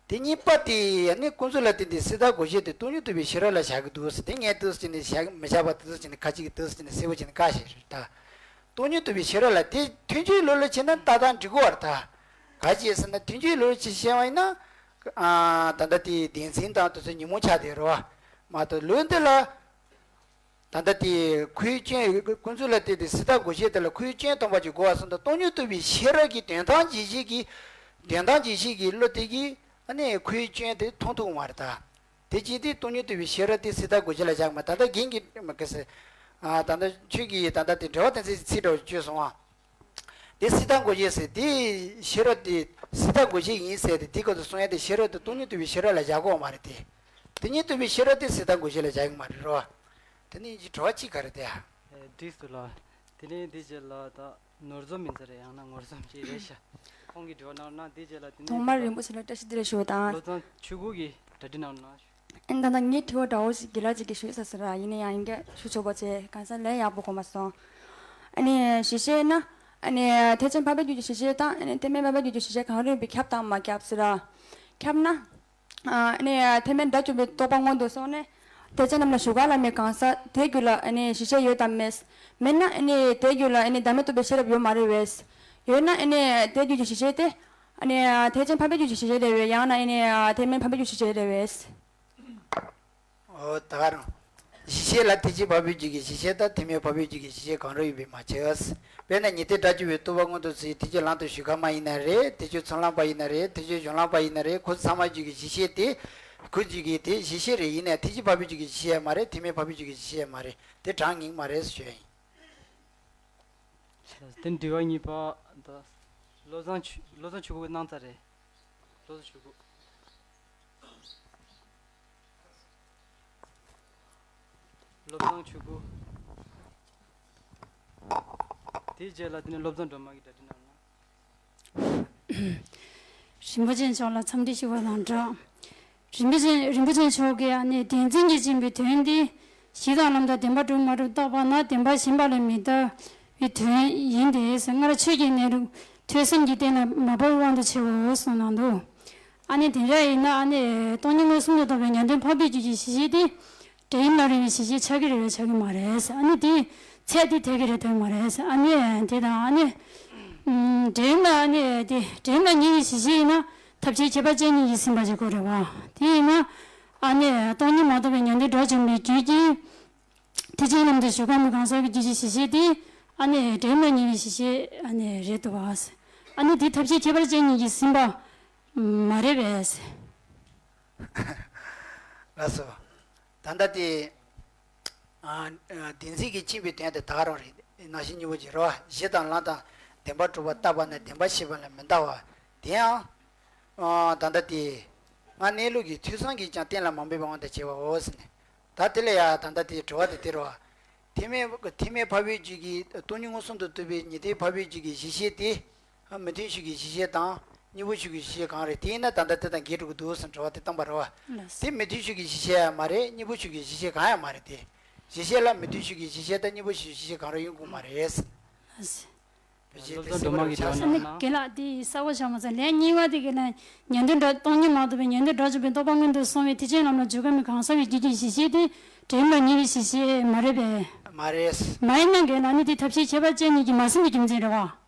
དེ་གཉིས་པ་དེ་ཡང་ནི་ཀུན་རྫོབ་ལ་བརྟེན་ཏེ་སྲིད་མཐའ་སྒོ་འབྱེད་དེ་སྟོང་ཉིད་རྟོགས་པའི་ཤེས་རབ་ལ་བཞག་གི་འདུག་ཟེར། དེ་ངས་འདུག་ཟེར་ནས་བཞག་མི་བཞག་པ་འདུག་ཟེར་ནས་ཁ་ཅིག་གིས་འདུག་ཟེར་ནས་གསལ་པོ་བྱས་ནས་བཀག་བཞག་རེད་ད། སྟོང་ཉིད་རྟོགས་པའི་ཤེས་རབ་ལ་དེ་མཐུན་ཕྱོགས་ལོགས་ལ་བྱས་ན་ཏག་ཏག་འགྲིག་གི་རེད་ད། ག་ཅི་ཟེར་ན་མཐུན་ཕྱོགས་ལོགས་ལ་བྱས་བཤད་པ་ཡིན་ན། ཨ། ད་ལྟ་དེ་བདེན་འཛིན་དང་དེ་ཚོ་ཉོན་མོངས་ཆགས་བསྡད་རེད་བ། མ་གཏོགས་ལུགས་འདི་ལ། ད་ལྟ་དེ་ཁོའི་སྐྱོན་ཀུན་རྫོབ་ལ་བརྟེན་ཏེ་སྲིད་མཐའ་སྒོ་འབྱེད་དེ་ལ་ཁོའི་སྐྱོན་སྟོན་པ་ཅིག་དགོས་པ་སོང་ཙང་སྟོང་ཉིད་རྟོགས་པའི་ཤེས་རབ་ཀྱི་དོན་དམ་དགོངས་གཞི་གི་དོན་དམ་དགོངས་གཞི་གི་བློ་དེ་གིས་ཨ་ནི་ཁོའི་སྐྱོན་དེ་མཐོང་ཐུབ་ཀྱི་མ་རེད་ད། དེ་བྱས་ཏེ་སྟོང་ཉིད་རྟོགས་པའི་ཤེས་རབ་དེ་སྲིད་མཐའ་སྒོ་འབྱེད་ལ་བཞག་མ། ད་ལྟ་རྒན་གྱིས་མ་གི་ཟེར། ཨ། ད་ལྟ་ཁྱོད་ཀྱིས་ད་ལྟ་དེ་འགྲེལ་པ་དེ་ཚོའི་ཚིག་འདྲ་བོ་བརྗོད་སོང་ཨ། དེ་སྲིད་མཐའ་སྒོ་འབྱེད་ཟེར་དེ་ཤེས་རབ་དེ་སྲིད་མཐའ་སྒོ་འབྱེད་ཡིན་ཟེར་ཏེ་དེ་སྐབས་སུ་གསུང་ཡ་དེ་ཤེས་རབ་དེ་སྟོང་ཉིད་རྟོགས་པའི་ཤེས་རབ་ལ་བཞག་དགོས་མ་རེད་དེ། སྟོང་ཉིད་རྟོགས་པའི་ཤེས་རབ་དེ་སྲིད་མཐའ་སྒོ་འབྱེད་ལ་བཞག་གི་མ་རེད་རོ། དེ་ནས་ཡིན་གྱི་དྲི་བ་གཅིག་ག་རེ་དེ། ཨེ། འགྲིག་སོང་ལགས། དེ་ནས་འདི་རྗེས་ལ་ད་ནོར་འཛོམས་མིན་ས་རེད། ཡང་ན་ངོར་འཛོམས་ཅིག་རེད་ཤག་ཁོང་གིས་དྲི་བ་གནང་ན་འདི་རྗེས་ལ་དེ་ནས་ཐོག་མར་རིན་པོ་ཆེ་ལ་བཀྲ་ཤིས་བདེ་ལེགས་ཞུ་བ་དང་། བློ་བཟང་ཆོས་སྐུ་གིས་གྲ་སྒྲིག་གནང་ན། ཨེ། ད་ལྟ་ངའི་དྲི་བ་འདྲ་བོ་ཞིག་རྒན་ལགས་ཅིག་གིས་ཞུས་ས་ཟེར་ར། ཡིན་ན་ཡང་ཡིན་གྱི་ཞུ་ཆོག་པ་བྱས། གང་ཟག་ལན་ཡག་པོ་གོ་མ་སོང་། ཨ་ནི་གཞི་ཤེས་ན། ཨ་ནི་ཐེག་ཆེན་འཕགས་པའི་རྒྱུད་ཀྱི་གཞི་ཤེས་དང་། ཨ་ནི་ཐེག་དམན་འཕགས་པའི་རྒྱུད་ཀྱི་གཞི་ཤེས་གང་རུང་བའི་ཁྱབ་དང་མ་ཁྱབ་ཟེར་ར། ཁྱབ་ན། ཨ་ནི་ཐེག་དམན་དགྲ་བཅོམ་པའི་རྟོགས་པ་སྔོན་དུ་སོང་ནས། ཐེག་ཆེན་རྣམས་ལ་ཞུགས་ག་ལ་མེད་གང་ཟག་དེའི་རྒྱུད་ལ་ཨ་ནི་གཞི་ཤེས་ཡོད་དམ་མེད། མེད་ན་ཨ་ནི་དེའི་རྒྱུད་ལ་ཨ་ནི་བདག་མེད་རྟོགས་པའི་ཤེས་རབ་ཡོད་མ་རེད་པས། ཡོད་ན་ཨ་ནི་དེའི་རྒྱུད་ཀྱི་གཞི་ཤེས་དེ་ཨ་ནི་ཐེག་ཆེན་འཕགས་པའི་རྒྱུད་ཀྱི་གཞི་ཤེས་རེད་པས། ཡང་ན་ཨ་ནི་ཐེག་དམན་འཕགས་པའི་རྒྱུད་ཀྱི་གཞི་ཤེས་རེད་པས། ཨོ། ད་ག་རང་། གཞི་ཤེས་ལ་ཐེག་ཆེན་འཕགས་པའི་རྒྱུད་ཀྱི་གཞི་ཤེས་དང་ཐེག་དམན་འཕགས་པའི་རྒྱུད་ཀྱི་གཞི་ཤེས་གང་རུང་ཡིན་པས་མ་ཁྱབ། དཔེར་ན་ཉན་ཐོས་སྒྲ་སྒྱུར་བའི་རྟོགས་པ་མངོན་དུ་གྱུར་པའི་ཐེག་ཆེན་ལམ་དུ་ཞུགས་མཁན་མ་ཡིན་ན་རེད། ཐེག་ཆེན་ཚོགས་ལམ་པ་ཡིན་ན་རེད། ཐེག་ཆེན་གཞུང་ལམ་པ་ཡིན་ན་རེད། ཁོ་ཚོ་ཚང་མའི་རྒྱུད་ཀྱི་གཞི་ཤེས་དེ། ཁོའི་རྒྱུད་ཀྱི་དེ་གཞི་ཤེས་རེད། ཡིན་ནའི་ཐེག་ཆེན་འཕགས་པའི་རྒྱུད་ཀྱི་གཞི་ཤེས་མ་རེད། ཐེག་དམན་འཕགས་པའི་རྒྱུད་ཀྱི་གཞི་ཤེས་མ་རེད། དེ་གྲངས་ངེས་མ་རེད་ཟེར་ཞུ་ཡ་ཡིན། དེ་དྲི་བ་གཉིས་པ་ད། བློ་བཟང་ཆོས་བློ་བཟང་ཆོས་སྐུ་གནང་ཚར་རེད། བློ་བཟང་ཆོས་སྐུ། བློ་བཟང་ཆོས་སྐུ། དེའི་རྗེས་ལ་དེ་ནས་བློ་བཟང་སྒྲོལ་མ་གིས་གྲ་སྒྲིག་གནང་ན། རིན་པོ་ཆེ་མཆོག་ལ་འཚམས་འདྲི་ཞུ་བ་དང་སྦྲགས། རིན་པོ་ཆེ་རིན་པོ་ཆེ་མཆོག་གིས་ཨ་ནི་བདེན་འཛིན་གྱིས་བཅིངས་པའི་དོན་འདི་གཞི་དང་ལམ་དང་བདེན་པར་གྲུབ་མ་གྲུབ་བརྟག་པ་ན་བདེན་པ་ཞེན་པ་ལས་མི་འདའ་བའི་དོན་ཡིན་ཏེ། སྔར་ཆོས་ཀྱི་གནས་ལུགས་ཐོས་བསམ་གྱིས་གཏན་ལ་མ་ཕབ་པའི་དབང་དུ་བྱའོ་གསུངས་གནང་འདུག་ཨ་ནི་དེ་འདྲ་ཡིན་ན་ཨ་ནི་སྟོང་ཉིད་མངོན་སུམ་དུ་རྟོགས་པའི་ཉམས་ལྡན་འཕགས་པའི་རྒྱུད་ཀྱི་གཞི་ཤེས་དེ། སྒྲ་ཡིན་ལ་རེ་བའི་གཞི་ཤེས་ཆགས་ཀྱི་རེད་པས་ཆགས་ཀྱི་མ་རེད། ཨ་ནི་དེ་ཚད་དེ་འཐད་ཀྱི་རེད་འཐད་ཀྱི་མ་རེད། ཨ་ནི་དེ་དང་ཨ་ནི། ཨུམ། སྒྲ་ཡིན་ལ་ཨ་ནི་དེ་སྒྲ་ཡིན་ལ་ཉེ་བའི་གཞི་ཤེས་ཡིན་ན་ཐབས་ཤེས་ཁྱད་པར་ཅན་གཉིས་ཀྱིས་ཟིན་པ་ཞིག་དགོས་རེད་པ། དེ་ཡིན་ན། ཨ་ནི་སྟོང་ཉིད་མ་རྟོགས་པའི་ཉམས་ལྡན་སྒྲ་བྱུང་བའི་རྒྱུད་ཀྱི། ཐེག་ཆེན་ལམ་དུ་ཞུགས་མཁན་གང་ཟག་གི་རྒྱུད་ཀྱི་གཞི་ཤེས་དེ། ཨ་ནི་སྒྲ་ཡིན་ལ་ཉེ་བའི་གཞི་ཤེས་ཨ་ནི་རེད་འདུག་པ། ཨ་ནི་དེ་ཐབས་ཤེས་ཁྱད་པར་ཅན་གཉིས་ཀྱིས་ཟིན་པ་མ་རེད་པས། ལགས་སོ། ད་ལྟ་དེ། ཨ། ཨ། བདེན་འཛིན་གྱིས་བཅིངས་པའི་དོན་དེ་ད་ག་རང་རེད། ནང་བཞིན་སྙིང་པོ་ཅིག་རེད་པ། གཞི་དང་ལམ་དང་བདེན་པར་གྲུབ་པ་བརྟགས་པ་ན་བདེན་པ་ཞེན་པ་ལས་མི་འདའ་བ། དེ་ཡང་། ཨ། ད་ལྟ་དེ། སྔར་གནས་ལུགས་ཀྱི་ཐོས་བསམ་གྱིས་ཀྱང་གཏན་ལ་མ་ཕབ་པའི་དབང་དུ་བྱས་པའོ་ཟེར་ནས། ད་དེ་ལ་ཡང་ད་ལྟ་དེ་དྲི་བ་དེ་དེ་རེད་པ། ཐེག་དམན་ཐེག་དམན་འཕགས་པའི་རྒྱུད་ཀྱི་སྟོང་ཉིད་མངོན་སུམ་དུ་རྟོགས་པའི་ཉན་ཐོས་འཕགས་པའི་རྒྱུད་ཀྱི་གཞི་ཤེས་དེ། མི་མཐུན་ཕྱོགས་ཀྱི་གཞི་ཤེས་དང་། གཉིས་པོ་ཕྱོགས་ཀྱི་གཞི་ཤེས་གང་རེད། དེ་ཡིན་ན་ད་ལྟ་དེ་དང་འགལ་འགྲོ་གི་འདུག་ཟེར་དྲི་བ་དེ་བཏང་པ་རེད་པ། ལགས་སོ། དེ་མི་མཐུན་ཕྱོགས་ཀྱི་གཞི་ཤེས་ཡང་མ་རེད། གཉིས་པོ་ཕྱོགས་ཀྱི་གཞི་ཤེས་གང་ཡང་མ་རེད་དེ། གཞི་ཤེས་ལ་མི་མཐུན་ཕྱོགས་ཀྱི་གཞི་ཤེས་དང་གཉིས་པོ་ཕྱོགས་ཀྱི་གཞི་ཤེས་གང་རུང་ཡོང་གི་མ་རེད། ལགས་སོ། བྱས་ཏེ་སློབ་ཚན་སྒྲོལ་མ་གིས་དྲི་བ་གནང་ན། ཨ་ནི་རྒན་ལགས་དེ་གསལ་པོ་ཆགས་མ་སོང་། ལན་གཉིས་པ་དེ་ག་ལ་ཉན་ཐོས་སྒྲ་སྟོང་ཉིད་མ་རྟོགས་པའི་ཉན་ཐོས་སྒྲ་བྱུང་བའི་རྟོགས་པ་མངོན་དུ་སོང་བའི་ཐེག་ཆེན་ལམ་ལ་འཇུག་མཁན་གང་ཟག་གི་རྒྱུད་ཀྱི་གཞི་ཤེས་དེ་སྒྲ་ཡིན་ལ་ཉེ་བའི་གཞི་ཤེས་མ་རེད་པས། མ་རེད། མ་ཡིན་ན་རྒན་ལགས་ཨ་ནི་དེ་ཐབས་ཤེས་ཁྱད་པར་ཅན་གཉིས་ཀྱིས་མ་ཟིན་པའི་རྒྱུ་མཚན་རེད་པ།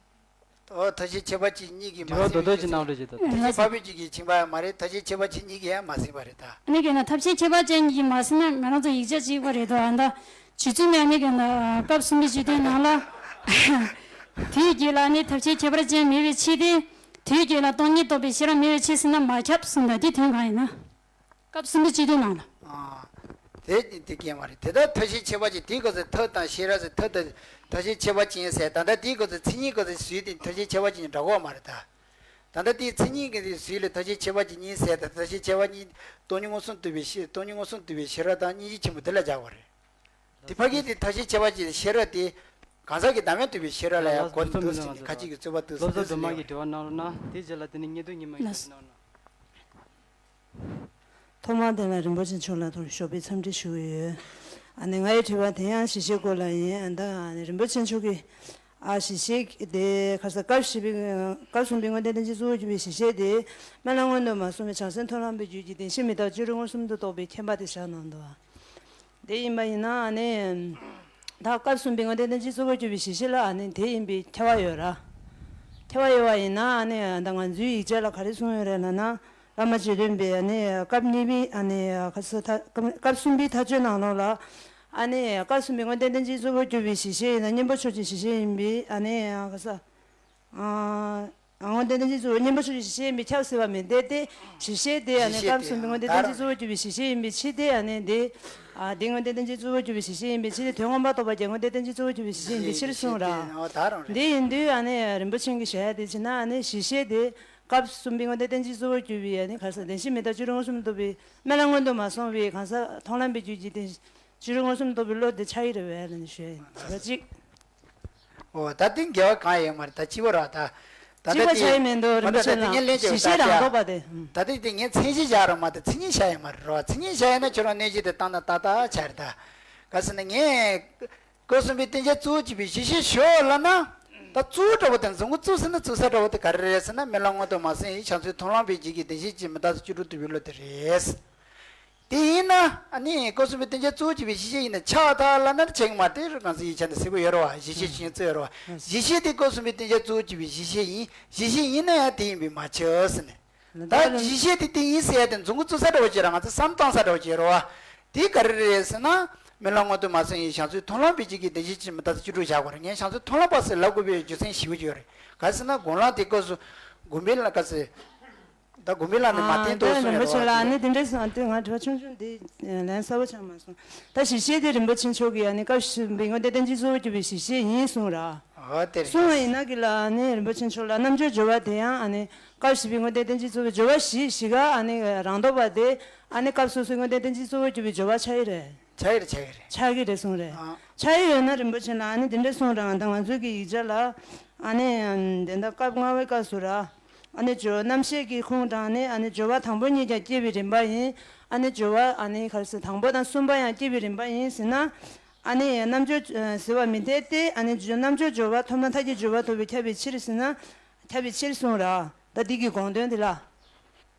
ཨོ། ཐབས་ཤེས་ཁྱད་པར་ཅན་གཉིས་ཀྱིས་མ་དྲི་བ་ཟིན་པའི་རྡོག་རྡོག་ཅིག་གནང་རོགས་བྱེད་དང་། ཐེག་ཆེན་འཕགས་པའི་རྒྱུད་ཀྱིས་བཅིངས་པ་ཡང་མ་རེད། ཐབས་ཤེས་ཁྱད་པར་ཅན་གཉིས་ཀྱིས་ཡང་མ་ཟིན་པ་རེད་ད། ཨ་ནི་རྒན་ལགས་ཐབས་ཤེས་ཁྱད་པར་ཅན་གཉིས་ཀྱིས་མ་ཟིན་ན་ང་རང་ཚོ་ཡིག་ཆ་གཅིག་པ་རེད་དོ། ཨ་ད། བྱེད་ཚུལ་ནི་ཨ་ནི་རྒན་ལགས་སྐབས་གསུམ་པའི་སྤྱི་དོན་ནང་ལ། དེའི་རྒྱུད་ལ་ནི་ཐབས་ཤེས་ཁྱད་པར་ཅན་མེད་པའི་ཕྱིར་ཏེ། དེའི་རྒྱུད་ལ་སྟོང་ཉིད་རྟོགས་པའི་ཤེས་རབ་མེད་པའི་ཕྱིར་ཟེར་ན་མ་ཁྱབ་གསུངས་ད། དེ་དོན་གང་ཡིན་ན། སྐབས་གསུམ་པའི་སྤྱི་དོན་ནང་ལ། ཨ། དེ་དེ་སྐྱེ་མ་རེད། དེ་ལྟར་ཐབས་ཤེས་ཁྱད་པར་ཅན་དེའི་སྐབས་སུ་ཐབས་དང་ཤེས་རབ་ཟེར། ཐབས་དང་ཐབས་ཤེས་ཁྱད་པར་ཅན་ཟེར། ད་ལྟ་དེའི་སྐབས་སུ་མཚན་ཉིད་སྐབས་སུ་བཟོས་ཏེ་ཐབས་ཤེས་ཁྱད་པར་ཅན་འདྲ་གོ་མ་རེད་ད། ད་ལྟ་དེའི་མཚན་ཉིད་ཀྱི་བཟོས་ལ་ཐབས་ཤེས་ཁྱད་པར་ཅན་གཉིས་ཟེར། ད་ཐབས་ཤེས་ཁྱད་པར་གཉིས་སྟོང་ཉིད་མངོན་སུམ་རྟོགས་པའི་ཤེས། སྟོང་ཉིད་མངོན་སུམ་རྟོགས་པའི་ཤེས་རབ་དང་སྙིང་རྗེ་ཆེན་པོ་དེ་ལ་སྦྱར་བ་རེད། དེ་ཕ་གི་དེ་ཐབས་ཤེས་ཁྱད་པར་ཅན་ཤེས་རབ་དེ་གང་ཟག་གི་བདག་མེད་རྟོགས་པའི་ཤེས་རབ་ལ་ཡང་གོ་ནས་འདུག་ཟེར་ནས་ཁ་ཅིག་གིས་རྩོད་པ་འདུག་ཟེར། སློབ་གསོ་སྒྲོལ་མ་གིས་དྲི་བ་གནང་རོགས་གནང་། དེའི་རྗེས་ལ་དེ་ནས་བརྙན་ཐུང་ཉི་མ་གིས་དྲི་བ་གནང་རོགས་གནང་། ཐོག་མར་དེ་ལ་རིན་པོ་ཆེ་མཆོག་ལ་ཐུགས་ཞོགས་པའི་འཚམས་འདྲི་ཞུ་གི་ཡོད། ཨ་ནི་ངའི་དྲི་བ་དེ་ཡང་གཞི་ཤེས་སྐོར་ལ་ཡིན། ཨ་ནི་རིན་པོ་ཆེ་མཆོག་གིས་ཨ་གཞི་ཤེས་དེ་ཁ་ས་སྐབས་བཞི་པའི་སྐབས་གསུམ་པའི་དངོས་བསྟན་བསྟན་བཅོས་གཙོ་བོར་གྱུར་པའི་གཞི་ཤེས་དེ་སྨོན་ལམ་སྔོན་དུ་མ་སོང་བའི་བྱང་སེམས་མཐོང་ལམ་པའི་རྒྱུད་ཀྱི་བདེན་བཞི་མི་རྟག་བཅུ་དྲུག་མངོན་སུམ་དུ་རྟོགས་པའི་ཁྱད་པར་དེ་བཞག་གནང་འདུག། དེ་ཡིན་པ་ཡིན་ན་ཨ་ནི། ད་སྐབས་གསུམ་པའི་དངོས་བསྟན་བསྟན་བཅོས་གཙོ་བོར་གྱུར་པའི་གཞི་ཤེས་ལ་ཨ་ནི་དེ་ཡིན་པའི་ཁྱབ་པ་ཡོད་ར། ཁྱབ་པ་ཡོད་པ་ཡིན་ན་ཨ་ནི་ད་ང་ཚོའི་ཡིག་ཆ་ལ་ག་རེ་གསུངས་ཡོད་རེད་ལབ་ན། བླ་མ་རྗེ་བཙུན་པས་ཨ་ནི་སྐབས་གཉིས་པའི་ཨ་ནི་ཁ་ས་ད་སྐབས་གསུམ་པའི་མཐའ་དཔྱོད་ནང་ལོགས་ལ། ཨ་ནི་སྐབས་གསུམ་པའི་དངོས་བསྟན་བསྟན་བཅོས་གཙོ་བོར་གྱུར་པའི་གཞི་ཤེས་ཡིན་ན་གཉེན་པོ་ཕྱོགས་ཀྱི་གཞི་ཤེས་ཡིན་པའི་ཨ་ནི་ཁ་ས། ཨ། དངོས་བསྟན་བསྟན་བཅོས་གཙོ་བོ་གཉེན་པོ་ཕྱོགས་ཀྱི་གཞི་ཤེས་ཡིན་པས་ཁྱབ་ཟེར་བ་མིན་ཏེ། དེ་གཞི་ཤེས་དེ་ཨ་ནི་གཞི་ཤེས་སྐབས་གསུམ་པའི་དངོས་བསྟན་བསྟན་བཅོས་གཙོ་བོར་གྱུར་པའི་གཞི་ཤེས་ཡིན་པའི་ཕྱིར་ཏེ་ཨ་ནི་དེ། ཨ་དེ་དངོས་བསྟན་བསྟན་བཅོས་གཙོ་བོར་གྱུར་པའི་གཞི་ཤེས་ཡིན་པའི་ཕྱིར་ཏེ། དོན་མངོན་པར་རྟོགས་པ་རྒྱལ་དངོས་བསྟན་བསྟན་བཅོས་གཙོ་བོར་གྱུར་པའི་གཞི་ཤེས་ཡིན་པའི་ཕྱིར་གསུངས་ར། འོ་ད་རང་རེད། དེ་ཡིན་དུས་ཨ་ནི་རིན་པོ་ཆེ་གིས་བཤད་ཡ་དེ་བྱས་ན་ཨ་ནི་གཞི་ཤེས་དེ་སྐབས་གསུམ་པའི་དངོས་བསྟན་བསྟན་བཅོས་གཙོ་བོར་གྱུར་པའི་ཨ་ནི་གང་ཟག་བདེན་བཞི་མི་རྟག་བཅུ་དྲུག་མངོན་སུམ་དུ་རྟོགས་པའི་སྨོན་ལམ་སྔོན་དུ་མ་སོང་བའི་གང་ཟག་མཐོང་ལམ་པའི་རྒྱུད་ཀྱི་བདེན་བཅུ་དྲུག་མངོན་སུམ་དུ་རྟོགས་པའི་བློ་དེ་ཆགས་ཀྱི་རེད་པས་ལབ་ནས་ཞུ་ཡ་ཡིན། བྱས་པ་གཅིག། འོ་ད་དེ་འགལ་བ་གང་ཡོད་མ་རེད། ད་གཅིག་པ་ར་ད། ད་གཅིག་པ་ད་ཆགས་ཡི་མི་འདུག་རིན་པོ་ཆེ་ལགས། གཞི་ཤེས་རང་རྟོགས་པ་དེ། ད་ལྟ་དེ་ངས་མཚན་གཞི་བཞག་ར་མ་གཏོགས་མཚན་ཉིད་བཞག་ཡོད་མ་རེད་རོ། མཚན་ཉིད་བཞག་ཡོད་ན་ཁྱོད་རང་གནས་གཞི་དེ་བཏང་ན་ཏག་ཏག་ཆགས་རེད་ད། ག་ཟེར་ན་ངས། སྐབས་གསུམ་པའི་བསྟན་བྱ་གཙོ་བོར་གྱུར་པའི་གཞི་ཤེས་ཞོག་ལབ་ན། ད་གཙོ་བོ་འདྲ་བོ་དེ་རྫུན་གྱི་གཙོ་ཟེར་ན་གཙོ་ས་འདྲ་བོ་དེ་ག་རེ་རེད་ཟེར་ན་སྨོན་ལམ་སྔོན་དུ་མ་སོང་བའི་བྱང་ཆུབ་མཐོང་ལམ་པའི་རྒྱུད་ཀྱི་བདེན་བཞི་གཅིག་མི་རྟག་སོགས་བཅུ་དྲུག་རྟོགས་པའི་བློ་དེ་རེད། དེ་ཡིན་ན་ཨ་ནི་སྐབས་གསུམ་པའི་བསྟན་བྱ་གཙོ་བོར་གྱུར་པའི་གཞི་ཤེས་ཡིན་ན་ཆགས་ཐལ་ལབ་ན་ཆགས་ཀྱི་མ་རེད། དེ་རུ་གང་ཟག་ཡིག་ཆ་ནས་གསལ་པོ་ཡོད་རེད་བ། གཞི་ཤེས་ཤིང་གཙོ་ཡོད་རེད་བ། གཞི་ཤེས་དེ་སྐབས་གསུམ་པའི་བསྟན་བྱ་གཙོ་བོར་གྱུར་པའི་གཞི་ཤེས་ཡིན། གཞི་ཤེས་ཡིན་ན་ཡང་དེ་ཡིན་པས་མ་ཁྱབ་ཟེར་ནས། ད་གཞི་ཤེས་དེ་དེ་ཡིན་ཟེར་ཡ་དེ་རྫུན་གྱི་གཙོ་ས་འདྲ་བོ་ཅིག་ར་ང་ཚོ་བསམ་བཏང་ས་འདྲ་བོ་ཅིག་རེད་བ། དེ་ག་རེ་རེད་ཟེར་ན། སྨོན་ལམ་སྔོན་དུ་མ་སོང་ཡིན། བྱང་སེམས་མཐོང་ལམ་པའི་རྒྱུད་ཀྱི་བདེན་བཞིའི་ཆོས་མི་རྟག་སྟེ་བཅུ་དྲུག་བཞག་དགོས་རེད། ངས་བྱང་སེམས་མཐོང་ལམ་པ་ཟེར་ལབ་དགོས་པའི་རྒྱུ་མཚན་ཞེ་པོ་ཅིག་ཡོད་རེད། ག་ཟེར་ན་དགོན་ལམ་དེ་སྐབས་སུ་དགོན་པའི་ལ་ག་ཟེར། ད་དགོན་པའི་ལ་ནི་མ་ཨ་བསྟན་ཏེ་དོ་གསུངས་རིན་པོ་ཆེ་ལགས། ཨ་ནི་དེ་འདྲའི་གསུངས། ཨ་དེ་ང་དྲི་བ་ཆུང་ཆུང་འདི་ལན་གསལ་པོ་ཆགས་མ་སོང་། ད་ཞལ་བཞེས་དེ་རིན་པོ་ཆེ་མཆོག་གིས་ཨ་ནི་སྐབས་སུ་བཞག་པའི་དངོས་བསྟན་བསྟན་བཅོས་གཙོ་བོ་གྱུར་པའི་ཞལ་བཞེས་ཡིན་གསུངས་ར། ཨོ་དེ་རེད། གསུངས་པ་ཡིན་ན་གི་ལ་ཨ་ནི་རིན་པོ་ཆེ་མཆོག་ལ་རྣམ་འཇོག་སྦྱོར་བ་དེ་ཡང་ཨ་ནི་སྐབས་སུ་བཞག་པའི་དངོས་བསྟན་བསྟན་བཅོས་གཙོ་བོའི་སྦྱོར་བ་བཞི་བཞི་ག་ཨ་ནི་རང་ལྡོག་པ་དེ་ཨ་ནི་སྐབས་སོ་སོའི་དངོས་བསྟན་བསྟན་བཅོས་གཙོ་བོ་གྱུར་པའི་སྦྱོར་བ་ཆགས་ཀྱི་རེད། ཆགས་ཀྱི་རེད། ཆགས་ཀྱི་རེད། ཆགས་ཀྱི་རེད་གསུངས་རེད། ཨ། ཆགས་ཀྱི་ཡོད་ན་རིན་པོ་ཆེ་ལ་ཨ་ནི་དེ་འདྲ་གསུངས་རང་ད་ང་ཚོའི་གི་ཡིག་ཆ་ལ་ཨ་ནི་དེ་འདྲ་སྐབས་ལྔ་པའི་སྐབས་སུ་ར། ཨ་ནི་སྦྱོར་རྣམ་བཤད་ཀྱི་ཁུངས་དྲངས་ནས་ཨ་ནི་སྦྱོར་བ་དང་པོ་གཉིས་ཀྱང་སྐྱེ་བའི་རིམ་པ་ཡིན། ཨ་ནི་སྦྱོར་བ་ཨ་ནི་ག་རེ་ཟེར། དང་པོ་དང་གསུམ་པ་ཡང་སྐྱེ་བའི་རིམ་པ་ཡིན་ཟེར་ན། ཨ་ནི་རྣམ་འཇོག་ཟེར་བ་མི་འཐད་དེ། ཨ་ནི་རྣམ་འཇོག་སྦྱོར་བ་ཐོབ་ན་མཐའ་བརྒྱད་སྦྱོར་བ་ཐོབ་པས་ཁྱབ་པའི་ཕྱིར་ཟེར་ན། ཁྱབ་པའི་ཕྱིར་གསུངས་ར། ད་འདི་གི་དགོངས་དོན་དེ་ལ།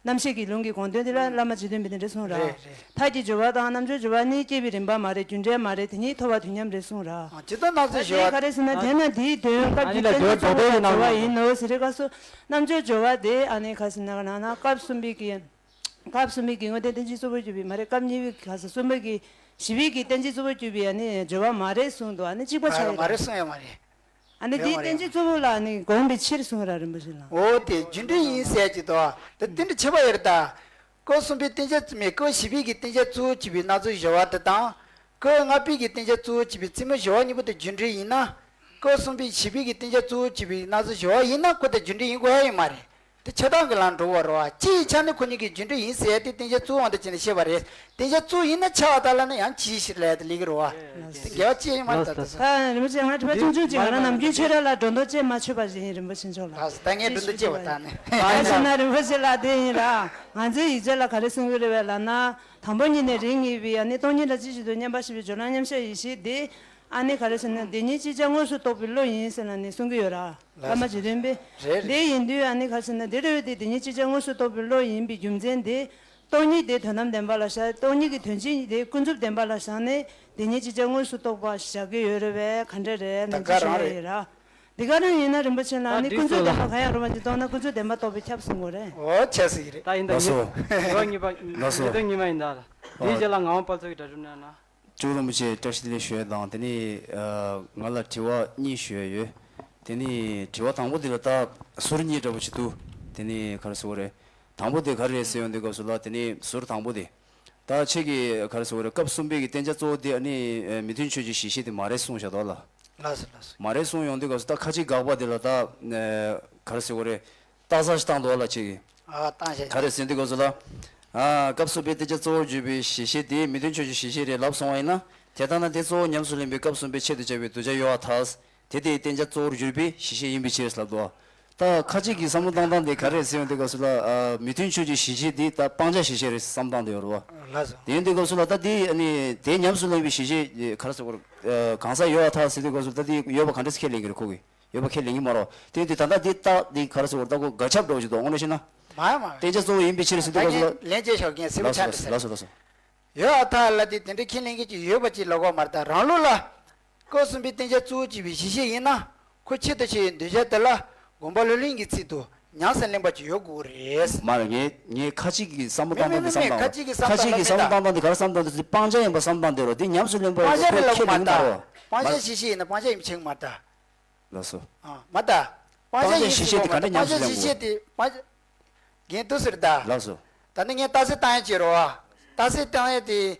རྣམ་བཤད་ཀྱི་ལུང་གི་དགོངས་དོན་དེ་ལ་བླ་མ་རྗེ་བཙུན་པས་དེ་འདྲ་གསུངས་ར། རེད་རེད། མཐའ་བརྒྱད་སྦྱོར་བ་དང་རྣམ་འཇོག་སྦྱོར་བ་གཉིས་སྐྱེ་བའི་རིམ་པ་མ་རེད། རྒྱུ་འབྲས་མ་རེད། དེ་གཉིས་ཐོབ་པ་དུས་མཉམ་རེད་གསུངས་ར། ཨ། ཇི་ལྟར་སྣང་ཚུལ་ཞུ་བ། ག་རེ་ཟེར་ན་དེས་ན་དེའི་དོན་སྐབས་ཀྱི་བསྟན་བཅོས་གཙོ་བོ་སྦྱོར་བ་ཡིན་ནོ་ཟེར་བའི་སྐབས་སུ་རྣམ་འཇོག་སྦྱོར་བ་དེ་ཨ་ནི་ག་རེ་ཟེར་ན་ག་ན་ན་སྐབས་གསུམ་པའི་གི། སྐབས་གསུམ་པའི་གི་དངོས་བསྟན་བསྟན་བཅོས་གཙོ་བོ་གྱུར་པའི་མ་རེད། སྐབས་གཉིས་པའི་ག་ཟེར། གསུམ་པའི་གི་བཞི་པའི་གི་བསྟན་བཅོས་གཙོ་བོ་གྱུར་པའི་ཨ་ནི་སྦྱོར་བ་མ་རེད་གསུངས་འདུག་ཨ་ནི་གཅིག་པ་ཆགས་ཡོད་རེད། མ་རེད་གསུངས་ཡོད་མ་རེད། ཨ་ནི་འདིའི་བསྟན་བཅོས་གཙོ་བོ་ལ་ནི་དགོངས་པའི་ཕྱིར་གསུངས་ར་རིན་པོ་ཆེ་ལ། འོ་དེ་རྒྱུ་འབྲས་ཡིན་ཟེར་གྱི་འདུག་ད་དེ་འདྲ་ཁྱད་པར་ཡོད་རེད་ད། སྐབས་གསུམ་པའི་བསྟན་བཅོས་མེད། སྐབས་བཞི་པའི་གི་བསྟན་བཅོས་གཙོ་བོ་གྱུར་པའི་སྣང་ཚུལ་སྦྱོར་བ་དེ་དང་། སྐབས་ལྔ་པའི་གི་བསྟན་བཅོས་གཙོ་བོ་གྱུར་པའི་རྩེ་མོ་སྦྱོར་བ་གཉིས་པོ་དེ་རྒྱུ་འབྲས་ཡིན་ན། སྐབས་གསུམ་པའི་བཞི་པའི་གི་བསྟན་བཅོས་གཙོ་བོ་གྱུར་པའི་སྣང་ཚུལ་སྦྱོར་བ་ཡིན་ན་ཁོ་དེ་རྒྱུ་འབྲས་ཡིན་དགོས་ཡ་ཡོད་མ་རེད། དེ་ཆགས་སྡང་གི་ལམ་འགྲོ་བ་རེད་བ། སྤྱིའི་ཆ་ནས་ཁོ་གཉིས་ཀྱི་རྒྱུ་འབྲས་ཡིན་ཟེར་ཡ་དེ་བསྟན་བཅོས་གཙོ་བོ་དབང་དུ་བྱས་ནས་བཤད་པ་རེད། བསྟན་བཅོས་གཙོ་བོ་ཡིན་ན་ཆགས་པ་དག་ལ་ནི་ཡང་ཅིའི་ཕྱིར་ལབ་ཡ་དེ་ལེགས་ཀྱི་རེད་བ། དེ་འགལ་བ་ཅི་ཡང་ཡོད་མ་རེད་ད། ད་རིན་པོ་ཆེ་ང་དྲི་བ་ཆུང་ཆུང་ཅིག་ང་རང་ནམ་རྒྱུན་ཁྱོད་རང་ལ་སྒྲོ་འདོགས་བཅད་མ་ཆོད་པ་ཞིག་ཡིན། རིན་པོ་ཆེ་མཆོག་ལ། ལགས་སོ། ད་ངས་སྒྲོ་འདོགས་བཅད་པ་ད་ནི། ད་ཕྱིན་ན་རིན་པོ་ཆེ་ལགས་དེ་ཡིན་ར། ང་ཚོའི་ཡིག་ཆ་ལ་ག་རེ་གསུང་གི་རེད་བས་ལབ་ན། དང་པོ་ཉིད་ནས་རིགས་ངེས་པའི་ཨ་ནི་སྟོང་ཉིད་ལ་ཅི་ཞིག་ཏུ་མཉམ་པ་ཞེས་པའི་སྦྱོར་ལམ་མཉམ་གཞག་ཡེ་ཤེས་དེ། ཨ་ནི་ག་རེ་ཟེར་ན་བདེན་གཉིས་ཅིག་ཅར་དངོས་སུ་རྟོགས་པའི་བློ་ཡིན་ཟེར་ལ་ནི་གསུང་གི་ཡོད་ར། བླ་མ་རྗེ་བཙུན་པས། རེད་རེད། དེ་ཡིན་དུས་ཨ་ནི་ག་རེ་ཟེར་ན་དེ་རེད་བས་དེ་བདེན་གཉིས་ཅིག་ཅར་དངོས་སུ་རྟོགས་པའི་བློ་ཡིན་པའི་རྒྱུ་མཚན་དེ། སྟོང་ཉིད་དེ་དོན་དམ་བདེན་པ་ལ་བཞག་སྟོང་ཉིད་ཀྱི་དོན་སྤྱི་དེ་ཀུན་རྫོབ་བདེན་པ་ལ་བཞག་ནས་བདེན་གཉིས་ཅིག་ཅར་དངོས་སུ་རྟོགས་པ་བཞག་གི་ཡོད་རེད་བས་ག་འདྲ་རེད་ནམ་རྒྱུན་བཤད་ཡ་ཡོད་ར། འདི་ག་རང་ཡིན་ན་རིན་པོ་ཆེ་ལ་ནི་ཀུན་རྫོབ་བདེན་པ་གང་ཡང་རུང་བ་ཅིག་རྟོགས་ན་ཀུན་རྫོབ་བདེན་པ་རྟོགས་པའི་ཁྱབ་སོང་དགོས་རེད། འོ་ཆགས་སྲིད་ཀྱི་རེད། ད་ཡིན་ད་ལགས་སོ། ཡིན། དྲི་བ་གཉིས་པ། ལགས་སོ། དེའི་རྗེས་ལ་ངག་དབང་དཔལ་མཆོག་གིས་གྲ་སྒྲིག་གནང་ན། ཇོ་བོ་རིན་པོ་ཆེ་བཀྲ་ཤིས་བདེ་ལེགས་ཞུ་ཡ་དང་དེ་ནས་ང་ལ་དྲི་བ་གཉིས་ཞུ་ཡ་ཡོད། དེ་ནས་དྲི་བ་དང་པོ་དེ་ལ་ད་ཟུར་གཉིས་འདྲ་པོ་ཞིག་འདུག་དེ་ནས་ག་རེ་ཟེར་དགོས་རེད། དང་པོ་དེ་ག་རེ་རེད་ཟེར་ཡོང་དུས་སྐབས་སུ་ལ་དེ་ནས་ཟུར་དང་པོ་དེ། ད་ཁྱེད་ཀྱིས་ག་རེ་ཟེར་དགོས་རེད། སྐབས་གསུམ་པའི་གི་བསྟན་བཅོས་གཙོ་བོ་དེ་ཨ་ནི་མི་མཐུན་ཕྱོགས་ཀྱི་གཞི་ཤེས་དེ་མ་རེད་གསུངས་བཞག་འདུག་ལ། ལགས་སོ་ལགས་སོ། མ་རེད་གསུངས་ཡོང་དུས་སྐབས་སུ་ད་ཁ་ཅིག་དགག་པ་དེ་ལ་ད་ག་རེ་ཟེར་དགོས་རེད། རྟགས་གསལ་ཞིག་བཏང་འདུག་ལ་ཁྱེད་ཀྱིས། ཨ་བཏང་ཤག་ག་རེ་ཟེར་དུས་སྐབས་སུ་ལ། ཨ་སྐབས་སུ་བའི་བསྟན་བཅོས་གཙོ་བོར་གྱུར་པའི་གཞི་ཤེས་དེ་མི་མཐུན་ཕྱོགས་ཀྱི་གཞི་ཤེས་རེད་ལབ་སོང་བ་ཡིན་ན། དེ་ལྟ་ན་དེ་གཙོ་བོ་ཉམས་སུ་ལེན་པའི་སྐབས་གསུམ་པའི་ཆེད་དུ་བྱ་བའི་གདུལ་བྱ་ཡོད་པར་ཐལ། དེ་དེའི་བསྟན་བཅོས་གཙོ་བོར་གྱུར་པའི་གཞི་ཤེས་ཡིན་པའི་ཕྱིར་ལབ་འདུག་ད་ཁ་ཅིག་གི་བསམ་བློ་བཏང་སྟངས་དེ་ག་རེ་ཟེར་ཡོང་དུས་སྐབས་སུ་ལ་ཨ་མི་མཐུན་ཕྱོགས་ཀྱི་གཞི་ཤེས་དེ་ད་སྤང་བྱ་གཞི་ཤེས་རེད་བསམ་སྟངས་དེ་ཡོད་རེད་བ། ལགས་སོ། དེ་ཡིན་དུས་སྐབས་སུ་ལ་ད་དེ་ཨ་ནི་དེ་ཉམས་སུ་ལེན་པའི་གཞི་ཤེས་ག་རེ་ཟེར་དགོས་རེད། གང་ཟག་ཡོད་པར་ཐལ་ཟེར་དུས་སྐབས་སུ་ད་དེ་ཡོད་པ་ག་འདྲ་སེ་ཁས་ལེན་གྱི་རེད་ཁོ་གིས། ཡོད་པ་ཁས་ལེན་གྱི་མ་རེད། དེ་དེ་ད་ལྟ་འདི་རྟགས་འདི་ག་རེ་ཟེར་བ་རྟགས་གོ་འགལ་ཆགས་འགྲོ་བཞིན་འདུག་དངོས་གནས་བཤད་ན། མ་མ། བསྟན་བཅོས་གཙོ་བོ་ཡིན་པའི་ཕྱིར་ཟེར་དུས་སྐབས་སུ་ལ། ལན་བྱས་ཤོག་རྒན་སེ་བ་ལགས་ཆ་སོ་འདི་ཟེར། ལགས་སོ་ལགས་སོ། ཡོད་ཨ་ཐ་ལ་དེ་དེ་འདྲའི་ཁས་ལེན་གྱི་ཅིག་ཡོད་པ་ཅིག་ལབ་དགོས་མ་རེད་ད་རང་ལུགས་ལ། སྐབས་གསུམ་པའི་བསྟན་བཅོས་གཙོ་བོ་གྱུར་པའི་གཞི་ཤེས་ཡིན་ན། ཁོ་ཆེད་དུ་བྱས་པའི་གདུལ་བྱ་དེ་ལ་དགོངས་པ་ལྷུར་ལེན་གྱི་ཚིག་ཏུ་ཉམས་སུ་ལེན་པ་ཅིག་ཡོད་དགོས་རེད། མ་རེད་ངས་ངས་ཁ་ཅིག་གི་བསམ་བློ་བཏང་སྟངས་དེ་བསམ་བཏང་། ཁ་ཅིག་གི་བསམ་བཏང་སྟངས་དེ་ག་རེ་བསམ་བཏང་འདུག་ཟེར་སྤང་བྱ་ཡིན་པ་བསམ་བཏང་དེ་རོ་དེ་ཉམས་སུ་ལེན་པ་ཡོད་དགོས་ཁས་ལེན་གྱི་མ་རེད། སྤང་བྱ་ཞིག་ཤེས་ཡིན་ན་སྤང་བྱ་ཡིན་པ་བྱེད་ཀྱི་མ་རེད་ད། ལགས་སོ། ཨ་མ་ད། སྤང་བྱ་ཡིན་ཞེས་བཤད་དེ་ག་འདྲ་ཉམས་སུ་ལེན་དགོས། སྤང་བྱ་ཞེས་བཤད་དེ་སྤང་བྱ། རྒན་དུ་ཟེར་ད། ལགས་སོ། ད་ནི་ངས་རྟགས་གསལ་བཏང་ཡ་བྱེད་རོགས་ཨ། རྟགས་གསལ་བཏང་ཡ་དེ།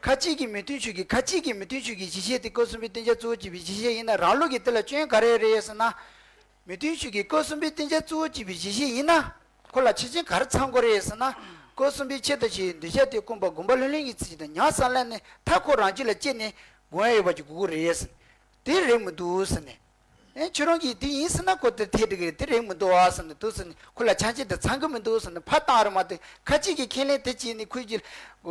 ཁ་ཅིག་གིས་མི་མཐུན་ཕྱོགས་ཀྱི་ཁ་ཅིག་གིས་མི་མཐུན་ཕྱོགས་ཀྱི་གཞི་ཤེས་དེ་སྐབས་གསུམ་པའི་བསྟན་བཅོས་གཙོ་བོར་གྱུར་པའི་གཞི་ཤེས་ཡིན་ན་རང་ལུགས་ཀྱི་དེ་ལ་སྐྱོན་ག་རེ་རེད་ཟེར་ན། མི་མཐུན་ཕྱོགས་ཀྱི་སྐབས་གསུམ་པའི་བསྟན་བཅོས་གཙོ་བོར་གྱུར་པའི་གཞི་ཤེས་ཡིན་ན། ཁོ་ལ་ཆོས་ཅན་ག་རེ་ཚང་དགོས་རེད་ཟེར་ན། སྐབས་གསུམ་པའི་ཆེད་དུ་བྱས་གདུལ་བྱ་དེ་བཀོད་པ་དགོངས་པ་ལྷུར་ལེན་གྱི་ཚིག་དང་ཉམས་སུ་ལེན་ནས་མཐའ་ཁོ་རང་རྒྱུད་ལ་སྐྱེས་ནས་སྒོམ་ཡ་ཡོད་པ་ཅིག་དགོས་ཀྱི་རེད་ཟེར། དེ་རེད་མི་འདུག་ཟེར་ནས། ཨེ་ཁྱོད་རང་གིས་དེ་ཡིན་ཟེར་ན་ཁོ་དེ་འཐད་འགྲིག་གི་རེད། དེ་རེད་མི་འདུག་ཨ་ཟེར་ནས་འདུག་ཟེར་ནས་ཁོ་ལ་ཆ་འཇོག་དེ་ཚང་གི་མི་འདུག་ཟེར་ནས་ཕར་བཏང་རེད་མ་གཏོགས་ཁ་ཅིག་གིས་ཁས་ལེན་དེ་བྱས་ནས་ཁོའི་རྒྱུད་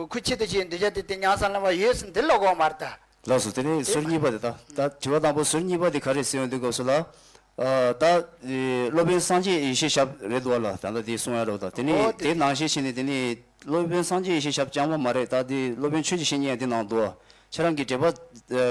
ཁོ་ཆེད་དུ་བྱས་གདུལ་བྱ་དེ་དེ་ཉམས་སུ་ལེན་པ་ཡོད་ཟེར་ནས་དེ་ལབ་དགོས་མ་རེད་ད། ལགས་སོ། དེ་ནས་ཟུར་གཉིས་པ་དེ་ད་ད་དྲི་བ་དང་པོ་ཟུར་གཉིས་པ་དེ་ག་རེ་ཟེར་ཡོང་དུས་སྐབས་སུ་ལ། ཨ་ད་སློབ་དཔོན་སངས་རྒྱས་ཡེ་ཤེས་ཞབས་རེད་འདུག་ལ་ད་ལྟ་དེ་གསུང་ཡ་རོགས་ད་དེ་ནས་དེ་ནང་བཞིན་བྱས་ནས་དེ་ནས་སློབ་དཔོན་སངས་རྒྱས་ཡེ་ཤེས་ཞབས་རྐྱང་པ་མ་རེད་ད་དེ་སློབ་དཔོན་ཆོས་ཀྱི་བཤེས་གཉེན་ཡང་དེ་ནང་འདུག་ཁྱེད་རང་གིས་འགྲེལ་པ་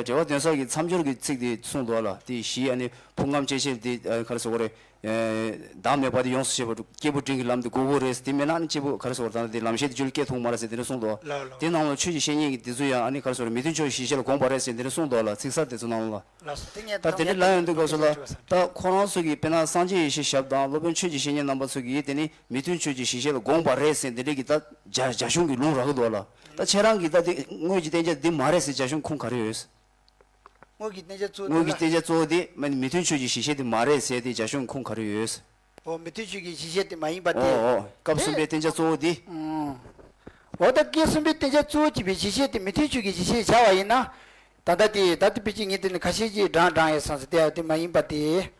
འགྲེལ་པ་དོན་གསལ་གྱི་མཚམས་སྦྱོར་གྱི་ཚིག་དེ་གསུངས་འདུག་ལ་དེ་བཞི་ཨ་ནི་ཕུང་ཁམས་སྐྱེ་མཆེད་དེ་ག་རེ་ཟེར་དགོས་རེད། བདག་མེད་པ་དེ་ཡོངས་སུ་ཤེས་པ་སྐྱེས་བུ་འབྲིང་གི་ལམ་དེ་དགོས་དགོས་རེད་ཟེར། དེ་མེད་ན་ཨ་ནི་སྐྱེས་བུ་ག་རེ་ཟེར་བ། ད་ལྟ་དེ་ལམ་ཤེས་དེ་རྒྱུད་ལ་སྐྱེས་ཐུབ་མ་རེད་ཟེར་དེ་འདྲ་གསུངས་འདུག་བ། ལགས་ལགས། དེ་ནང་ལ་ཆོས་ཀྱི་བཤེས་གཉེན་གྱི་དེ་ཚོ་ཡང་ཨ་ནི་ག་རེ་ཟེར་བ། མི་མཐུན་ཕྱོགས་ཀྱི་གཞི་ཤེས་ལ་དགོངས་པ་རེད་ཟེར་དེ་འདྲ་གསུངས་འདུག་བ་ལ། ཚིག་གསར་དེ་ཚོ་ནང་ལ། ལགས་སོ། དེ་ངས་ད་དེ་འདྲ་ལབ་ཡོང་དུས་སྐབས་སུ་ལ། ད་ཁོ་རང་ཚོ་གིས་དཔེར་ན་སངས་རྒྱས་ཡེ་ཤེས་ཞབས་དང་སློབ་དཔོན་ཆོས་ཀྱི་བཤེས་གཉེན་རྣམ་པ་ཚོ་གིས་དེ་ནི་མི་མཐུན་ཕྱོགས་ཀྱི་གཞི་ཤེས་ལ་དགོངས་པ་རེད་ཟེར་དེ་འདྲ་གི་ད་རྒྱ་རྒྱ་གཞུང་གི་ལུང་རག་གི་འདུག་བ་ལ། ད་ཁྱེད་རང་གིས་ད་དེ་དངོས་ཀྱི་བསྟན་བྱ་འདི་མ་རེད་ཟེར་རྒྱ་གཞུང་ཁུངས་ག་རེ་ཡོད། དངོས་ཀྱི་བསྟན་བྱ་གཙོ་བོ་དངོས་ཀྱི་དེ་ལ། བསྟན་བྱ་གཙོ་བོ་དེ་མ་ནི་མི་མཐུན་ཕྱོགས་ཀྱི་གཞི་ཤེས་དེ་མ་རེད་ཟེར་དེ་རྒྱ་གཞུང་ཁུངས་ག་རེ་ཡོད། འོ། མི་མཐུན་ཕྱོགས་ཀྱི་གཞི་ཤེས་དེ་མ་ཡིན་པ་དེ། འོ་འོ། སྐབས་གསུམ་པའི་བསྟན་བྱ་གཙོ་བོ་དེ། ཨང་། འོ། ད་སྐབས་གསུམ་པའི་བསྟན་བྱ་གཙོ་བོ་བྱས་པའི་གཞི་ཤེས་དེ་མི་མཐུན་ཕྱོགས་ཀྱི་གཞི་ཤེས་བྱ་བ་ཡིན་ན། ད་ལྟ་དེ་ད་ལྟ་ཕལ་ཆེར་ངས་དེ་ནི་ཁ་ཤས་ཀྱིས་བགྲངས་བགྲངས་ཡོད་སོང་ཟེར་དེ་ཡང་དེ་མ་ཡིན་པ་དེ།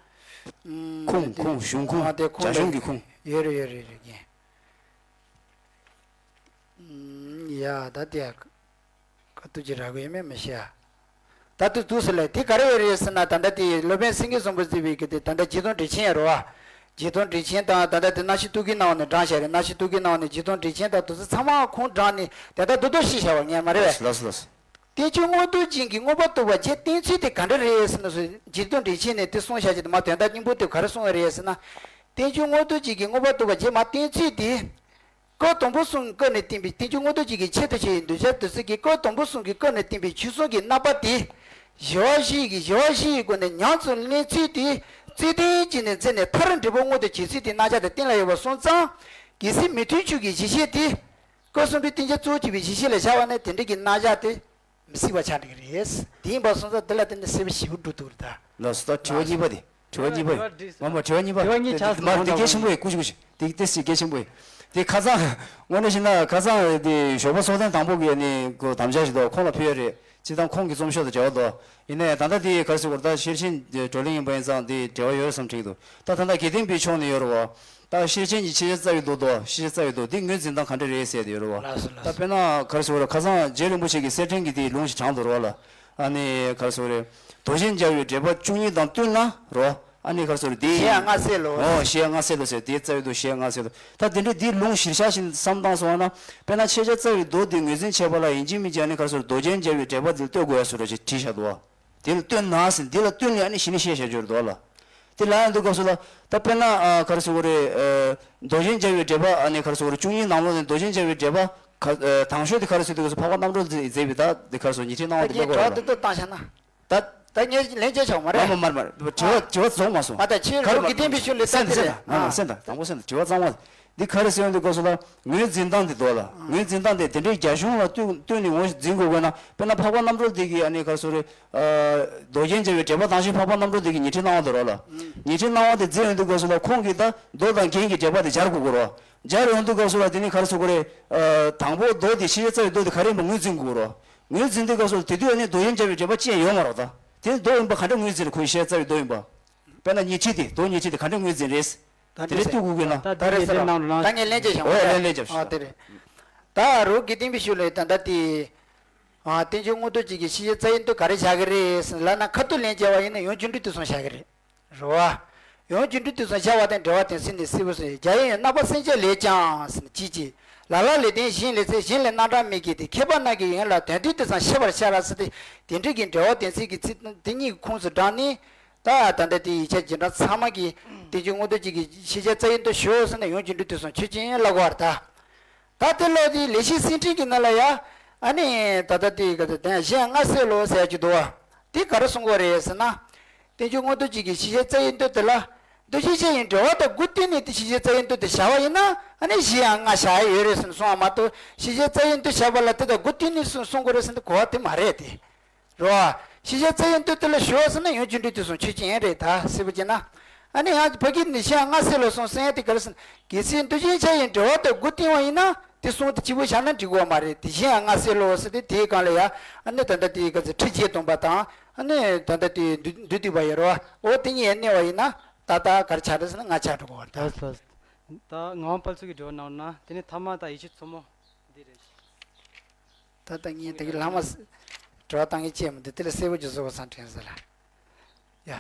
ཨང་། ཁུངས་དེ་ཁུངས་གཞུང་ཁུངས། ཨ། དེ་ཁུངས་རྒྱ་གཞུང་ལ་གི་ཁུངས། ཡོད་རེད་ཡོད་རེད་རེད་ཀྱི། ཨང་། ཡ། ད་དེ་ཡ། ཁ་ཐུག་ཅིག་རག་གི་ཡོད་མེད་མི་ཤེས་ཨ། ད་དུ་དུས་སུ་ལས་དེ་ག་རེ་ཡོད་རེད་ཟེར་ན། ད་ལྟ་དེ་སློབ་དཔོན་སེང་གེ་བཟང་པོས་གཙོས་པའི་གི་དེ་ད་ལྟ་རྗེ་བཙུན་འགྲེལ་ཆེན་ཡོད་རེད་བ། རྗེ་བཙུན་འགྲེལ་ཆེན་དང་ད་ལྟ་དེ་སྣང་ཞིག་ཐུགས་ཀྱི་སྣང་བ་ནས་བགྲངས་བཞག་རེད། སྣང་ཞིག་ཐུགས་ཀྱི་སྣང་བ་ནས་རྗེ་བཙུན་འགྲེལ་ཆེན་དང་དེ་ཚོ་ཚང་མ་ཁུངས་བགྲངས་ནས་དེ་ལྟར་རྡོག་རྡོག་བཤད་བཞག་པ་ངས་མ་རེད་བས། ལགས་སོ་ལགས་སོ། བསྟན་བཅོས་མངོན་རྟོགས་རྒྱན་གྱིས་མངོན་པར་རྟོགས་པ་རྗེ་བསྟན་ཚུལ་དེ་ག་འདྲ་རེད་ཟེར་ན། རྗེ་བཙུན་འགྲེལ་ཆེན་ནས་དེ་གསུངས་བཞག་རྗེས་དེ་མ་དོན་དག་སྙིང་པོ་དེ་ག་རེ་གསུངས་པ་རེད་ཟེར་ན། བསྟན་བཅོས་མངོན་རྟོགས་རྒྱན་གྱིས་མངོན་པར་རྟོགས་པ་རྗེ་མ་བསྟན་ཚུལ་དེ། སྐབས་དང་པོ་གསུམ་གྱི་སྐབས་ནས་བསྟན་པའི། བསྟན་བཅོས་མངོན་རྟོགས་རྒྱན་གྱི་ཆེད་དུ་བྱས་པའི་འདོད་ཆགས་དུག་གསུམ་གྱི་སྐབས་དང་པོ་གསུམ་གྱི་སྐབས་ནས་བསྟན་པའི་ཆོས་གསུམ་གྱི་རྣམ་པ་དེ། ཞི་བ་བཞི་ཡི་གི་ཞི་བ་བཞི་ཡི་སྒོ་ནས་ཉམས་སུ་ལེན་ཚུལ་དེ་རྩོད་ལྡན་གྱི་ནས་འཛིན་ནས་མཐར་འབྲས་བུ་མངོན་དུ་བྱེད་ཚུལ་དེ་རྣམ་གཞག་དེ་གཏན་ལ་ཡོད་པ་སོང་ཙང་། གལ་སྲིད་མི་མཐུན་ཕྱོགས་ཀྱི་གཞི་ཤེས་དེ། སྐབས་གསུམ་པའི་བསྟན་བྱ་གཙོ་བོ་བྱས་པའི་གཞི་ཤེས་ལ་བཞག་པ་ན་དེ་འདྲ་གི་རྣམ་གཞག་དེ་མི་སྲིད་པ་ཆགས་འགྲོ་གི་རེད། དེ་ཡིན་པ་སོང་ཙང་དེ་ལ་བརྟེན་ནས་གསལ་པོ་ཞེ་པོ་འགྲོ་ཐུབ་རེད་ད། ལགས་སོ། ད་དྲི་བ་གཉིས་པ་དེ། དྲི་བ་གཉིས་པ། དྲི་བ་དྲི་མ་མ་དྲི་བ་གཉིས་པ། དྲི་བ་གཉིས་ཆགས་སོང་མ་དེ་གལ་ཆེན་པོ་ཡིན། ཀུ་ཅི་ཀུ་ཅི། དེ་དེ་སྲིད་གལ་ཆེན་པོ་ཡིན། དེ་ཁ་སང་དངོས་གནས་བཤད་ན་ཁ་སང་དེ་ཞོགས་པ་ཚོགས་ཐེངས་དང་པོ་གི་ནི་གོ་དམ་བཅའ་ཞིག་འདུག་ཁོང་ལ་ཕུལ་ཡོད་རེད། སྤྱིར་བཏང་ཁོང་གི་རྩོམ་ཤོག་དང་འབྲེལ་བ་འདུག་ཡིན་ནའི་ད་ལྟ་དེ་ག་རེ་ཟེར་དགོས་རེད། ད་ཤེར་ཕྱིན་བགྲོ་གླེང་ཡིན་པ་ཡིན་ཙང་དེ་འབྲེལ་བ་ཡོད་བསམ་དྲན་གྱི་འདུག་ད་ད་ལྟ་དགེ་ལྡན་པའི་ཕྱོགས་ནས་ཡོད་རེད་བ། ད་ཤེར་ཕྱིན་གྱི་ཤེས་བྱ་རྩ་བའི་མདོ་དང་ཤེས་བྱ་རྩ་བའི་མདོ་འདི་ངོས་འཛིན་སྟངས་ག་འདྲ་རེད་ཟེར་དེ་ཡོད་རེད་བ། ལགས་སོ་ལགས་ད་སོ། དཔེར་ན་ག་རེ་ཟེར་བ་རེད། ཁ་སང་རྗེ་རིན་པོ་ཆེ་གིས་གསེར་ཕྲེང་གི་དེའི་ལུང་ཞིག་དྲངས་འདུག་རེད་བ་ལ། ཨ་ནི་ག་རེ་ཟེར་བ་རེད། མདོ་རྒྱན་སྦྱར་བའི་འགྲེལ་པ་བཅུ་གཉིས་དང་བསྟུན་ན་རོ། ཨ་ནི་ག་རེ་ཟེར་བ་རེད། དེ་གཞན་ཡང་སྔ་སེ་ལོ། ཨོ་གཞན་ཡང་སྔ་སེ་ལོ་ཟེར་དེའི་རྩ་བའི་མདོ་གཞན་ཡང་སྔ་སེ་ལོ། ད་དེ་འདྲའི་དེའི་ལུང་གཞིར་བཞག་བཞིན་བསམ་བཏང་སོང་བ་ན། དཔེར་ན་ཤེས་བྱ་རྩ་བའི་མདོ་དེ་ངོས་འཛིན་བྱེད་པ་ལ་ཡིན་གཅིག་མིན་གཅིག་ཨ་ནི་ག་རེ་ཟེར་བ་རེད། མདོ་རྒྱན་སྦྱར་བའི་འགྲེལ་པ་དེ་ལ་ལྟོས་དགོས་ཡ་བཟོ་འདྲ་ཞིག་བྲིས་བཞག་འདུག་བ། དེ་ལ་ལྟོས་ན་ཟེར། འདི་ལ་ལྟོས་ནས་ཨ་ནི་གཞི་ནས་བཤད་བྱ་སྦྱོར་འདུག་ལ། དེ་ལ་ཡང་འདུག་སྐབས་སུ་ལ་ད་དཔེར་ན་ཨ་ག་རེ་ཟེར་དགོས་རེད། ཨ་མདོ་རྒྱན་སྦྱར་བའི་འགྲེལ་པ་ཨ་ནི་ག་རེ་ཟེར་དགོས་རེད། བཅུ་གཉིས་ནང་ལོགས་ནས་མདོ་རྒྱན་སྦྱར་བའི་འགྲེལ་པ་ག་ཨ་དང་ཤོས་དེ་ག་རེ་ཟེར་འདུག་སྐབས་སུ་འཕགས་པ་རྣམ་གྲོལ་མཛད་མཛད་པའི་ད་དེ་ག་རེ་ཟེར་ཉི་ཁྲིའི་སྣང་བ་དེ་ད་སླེབས་དགོས་རེད་ལ། ངས་འགྲེལ་པ་འདི་ལྟོས་བཏང་བཞག་ན། ད་ད་ངས་ལན་བརྒྱབ་ཆོག་མ་རེད། མ་མ་མ་མ་དྲི་བ་དྲི་བ་རྫོགས་མ་སོང་། ཨ་ད་ཁྱེད་ག་རེ་རོགས་དགེ་ལྡན་པའི་ཤུལ་ལས་ད་སེམས་དེ་སེམས་རེད། མ་མ་ཨ་སེམས་དང་དང་པོ་སེམས་དང་དྲི་བ་གཙང་མ། འདི་ག་རེ་ཟེར་ཡོང་དུས་སྐབས་སུ་ལ་ངོས་འཛིན་སྟངས་འདི་འདུག་ལ། ངོས་འཛིན་སྟངས་དེ་དེ་འདྲའི་རྒྱ་གཞུང་ལ་ལྟོས་ལྟོས་ནས་ངོས་འཛིན་དགོས་དགོས་ན། དཔེར་ན་འཕགས་པ་རྣམ་གྲོལ་འདི་གི་ཨ་ནི་ག་རེ་ཟེར་རེད། མདོ་རྒྱན་སྦྱར་བའི་འགྲེལ་པ་དང་ཤོས་འཕགས་པ་རྣམ་གྲོལ་འདི་གི་ཉི་ཁྲིའི་སྣང་བ་དེ་རོ་ལ། ཉི་ཁྲིའི་སྣང་བ་དེ་མཛད་ཡོང་དུས་སྐབས་སུ་ལ་ཁོང་གིས་ད་མདོ་དང་རྒྱན་གྱི་འགྲེལ་པ་དེ་སྦྱར་དགོས་ཀྱི་རོ། སྦྱར་ཡོང་དུས་སྐབས་སུ་ལ་དེ་ནི་ག་རེ་ཟེར་དགོས་རེད། དང་པོ་མདོ་དེ་ཤེས་བྱ་རྩ་བའི་མདོ་དེ་ག་རེ་ཡིན་པ་ངོས་འཛིན་དགོས་ཀྱི་རོ། ངོས་འཛིན་དུས་སྐབས་སུ་དེ་དུས་ཨ་ནི་མདོ་རྒྱན་སྦྱར་བའི་འགྲེལ་པ་ཅི་ཡང་ཡོད་མ་རེད་ད། དེ་ནི་མདོ་ཡིན་པ་ག་འདྲ་ངོས་འཛིན་རེད། ཁོའི་ཤེས་བྱ་རྩ་བའི་མདོ་ཡིན་པ། དཔེར་ན་ཉི་ཁྲི་དེ་མདོ་ཉི་ཁྲི་དེ་ག་འདྲ་ངོས་འཛིན་རེད། ད་དེ་འདྲའི་ལྟོས་དགོས་ཀྱི་ན། ད་རེས་ཟེར་རོགས། ད་ངས་ལན་བརྒྱབ་ཤོག་ཨ་ད་རེས། ལན་ལན་བརྒྱབ་ཨ་ཤོག་དེ་རེད། ད་རོགས་དགེ་ལྡན་པའི་ཤུལ་ལས་ད་ལྟ་དེ། ཨ་བསྟན་བཅོས་མངོན་རྟོགས་རྒྱན་གྱི་ཤེས་བྱ་རྩ་བའི་མདོ་ག་རེ་བཞག་གི་རེད་ཟེར་ལབ་ན། ཁ་ཐུག་ལན་བརྒྱབ་པ་ཡིན་ན་ཡང་སྒྱུ་འཕྲུལ་དུས་གསུམ་བཞག་གི་རེད། རེད་བ། ཡང་སྒྱུ་འཕྲུལ་དུས་གསུམ་བཞག་པ་དང་འགྲེལ་པ་དོན་གསལ་ནས་གསལ་པོ་གསུངས། རྒྱ་ཡན་ཡང་རྣམ་པར་སེམས་ཅན་ལས་ཀྱང་ཟེར་ན་ཅི་ཅི། ལ་ལ་ལས་ལྡན་གཞན་ལས་ཚེ་གཞན་ལས་རྣམ་གྲངས་མེད་ཀྱི་དེ། མཁས་པ་རྣམས་ཀྱིས་ཡང་ལ་དོན་མཐུན་དེ་ཙམ་ཤེས་པར་བྱ་ལ་ཟེར་ཏེ། དེ་འདྲའི་གི་འགྲེལ་པ་དོན་གསལ་གྱི་ཚིག་དེ་གཉིས་ཀྱི་ཁོངས་སུ་བགྲངས་ནས། ད་ད་ལྟ་དེ་ཡིག་ཆ་རྗེས་འབྲང་ཚང་མ་གིས་བསྟན་བཅོས་མངོན་རྟོགས་རྒྱན་གྱི་ཤེས་བྱ་རྩ་བའི་མདོ་ཞུ་ཟེར་ན་ཡང་སྒྱུ་འཕྲུལ་དུས་གསུམ་ཆོས་ཅན་ལབ་དགོས་པ་རེད་ད། ད་དེ་ལོག་དེ་ལེགས་བཤད་སེང་ཕྲེང་གི་ནང་ལ་ཡ། ཨ་ནི་ད་ལྟ་དེ་ག་ཚོད་དེ་ཡང་གཞན་ཡང་སྔ་སེ་ལོ་ཟེར་ཡ་ཅིག་འདུག་བ། དེ་ག་རེ་གསུང་གི་ཡོད་རེད་ཟེར་ན། བསྟན་བཅོས་མངོན་རྟོགས་རྒྱན་གྱི་ཤེས་བྱ་རྩ་བའི་མདོ་དེ་ལ། མདོ་རྒྱན་སྦྱར་བའི་འགྲེལ་པ་དང་སྒོ་བསྟུན་ནས་དེ་ཤེས་བྱ་རྩ་བའི་མདོ་དེ་བཞག་པ་ཡིན་ན། ཨ་ནི་གཞན་ཡང་སྔ་བཞག་ཡ་ཡོད་རེད་ཟེར་ནས་གསུངས་པ་མ་གཏོགས། ཤེས་བྱ་རྩ་བའི་མདོ་བཞག་པ་ལ་དེ་དང་སྒོ་བསྟུན་ནས་གསུང་གསུང་དགོས་རེད་ཟེར་ན་གོ་བ་དེ་མ་རེད་དེ། རེད་བ། ཤེས་བྱ་རྩ་བའི་མདོ་དེ་ལ་ཞུ་བ་ཟེར་ན་ཡང་སྒྱུ་འཕྲུལ་དུས་གསུམ་ཆོས་ཅན་རེད་ད། གསལ་པོ་བྱས་ན། ཨ་ནི་ཡང་ཕ་གི་ནས་གཞན་ཡང་སྔ་སེ་ལོ་གསུངས་ཟེར་ཡ་དེ་ག་རེ་ཟེར་ན། གལ་སྲིད་མདོ་རྒྱན་སྦྱར་བའི་འགྲེལ་པ་དང་སྒོ་བསྟུན་པ་ཡིན་ན། དེ་གསུང་དེ་གཅིག་པུ་བཞག་ན་འགྲིག་གི་ཡོད་མ་རེད། དེ་གཞན་ཡང་སྔ་སེ་ལོ་ཟེར་ཏེ་དེའི་སྒང་ལ་ཡ། ཨ་ནི་ད་ལྟ་དེ་ག་ཚོད་ཁྲི་བརྒྱད་སྟོང་པ་དང་། ཨ་ནི་ད་ལྟ་དེ་བསྡུས་བསྡུས་བསྡུས་པ་ཡོད་རེད་བ། འོ་དེ་གཉིས་ཡ་གནས་པ་ཡིན་ན། ད་ལྟ་ག་རེ་ཆགས་རེད་ཟེར་ན་ལྔ་ཆགས་འགྲོ་གི་ཡོད་རེད་ད། ད་ད་ད་ངག་དབང་དཔལ་འཚོ་གི་འགྲེལ་པ་ནང་ན་དེ་ནས་ཐ་མ་དང་ཡིད་ཆེས་མཚོ་མོ་འདི་རེད། ད་ལྟ་ངས་དེ་གི་ལྷག་མ་དྲི་བ་བཏང་གི་བྱས་མི་འདུག་དེ་ལ་གསལ་པོ་ཅིག་བཟོ་དགོས་བསམ་དྲན་སོང་ལ། ཡ།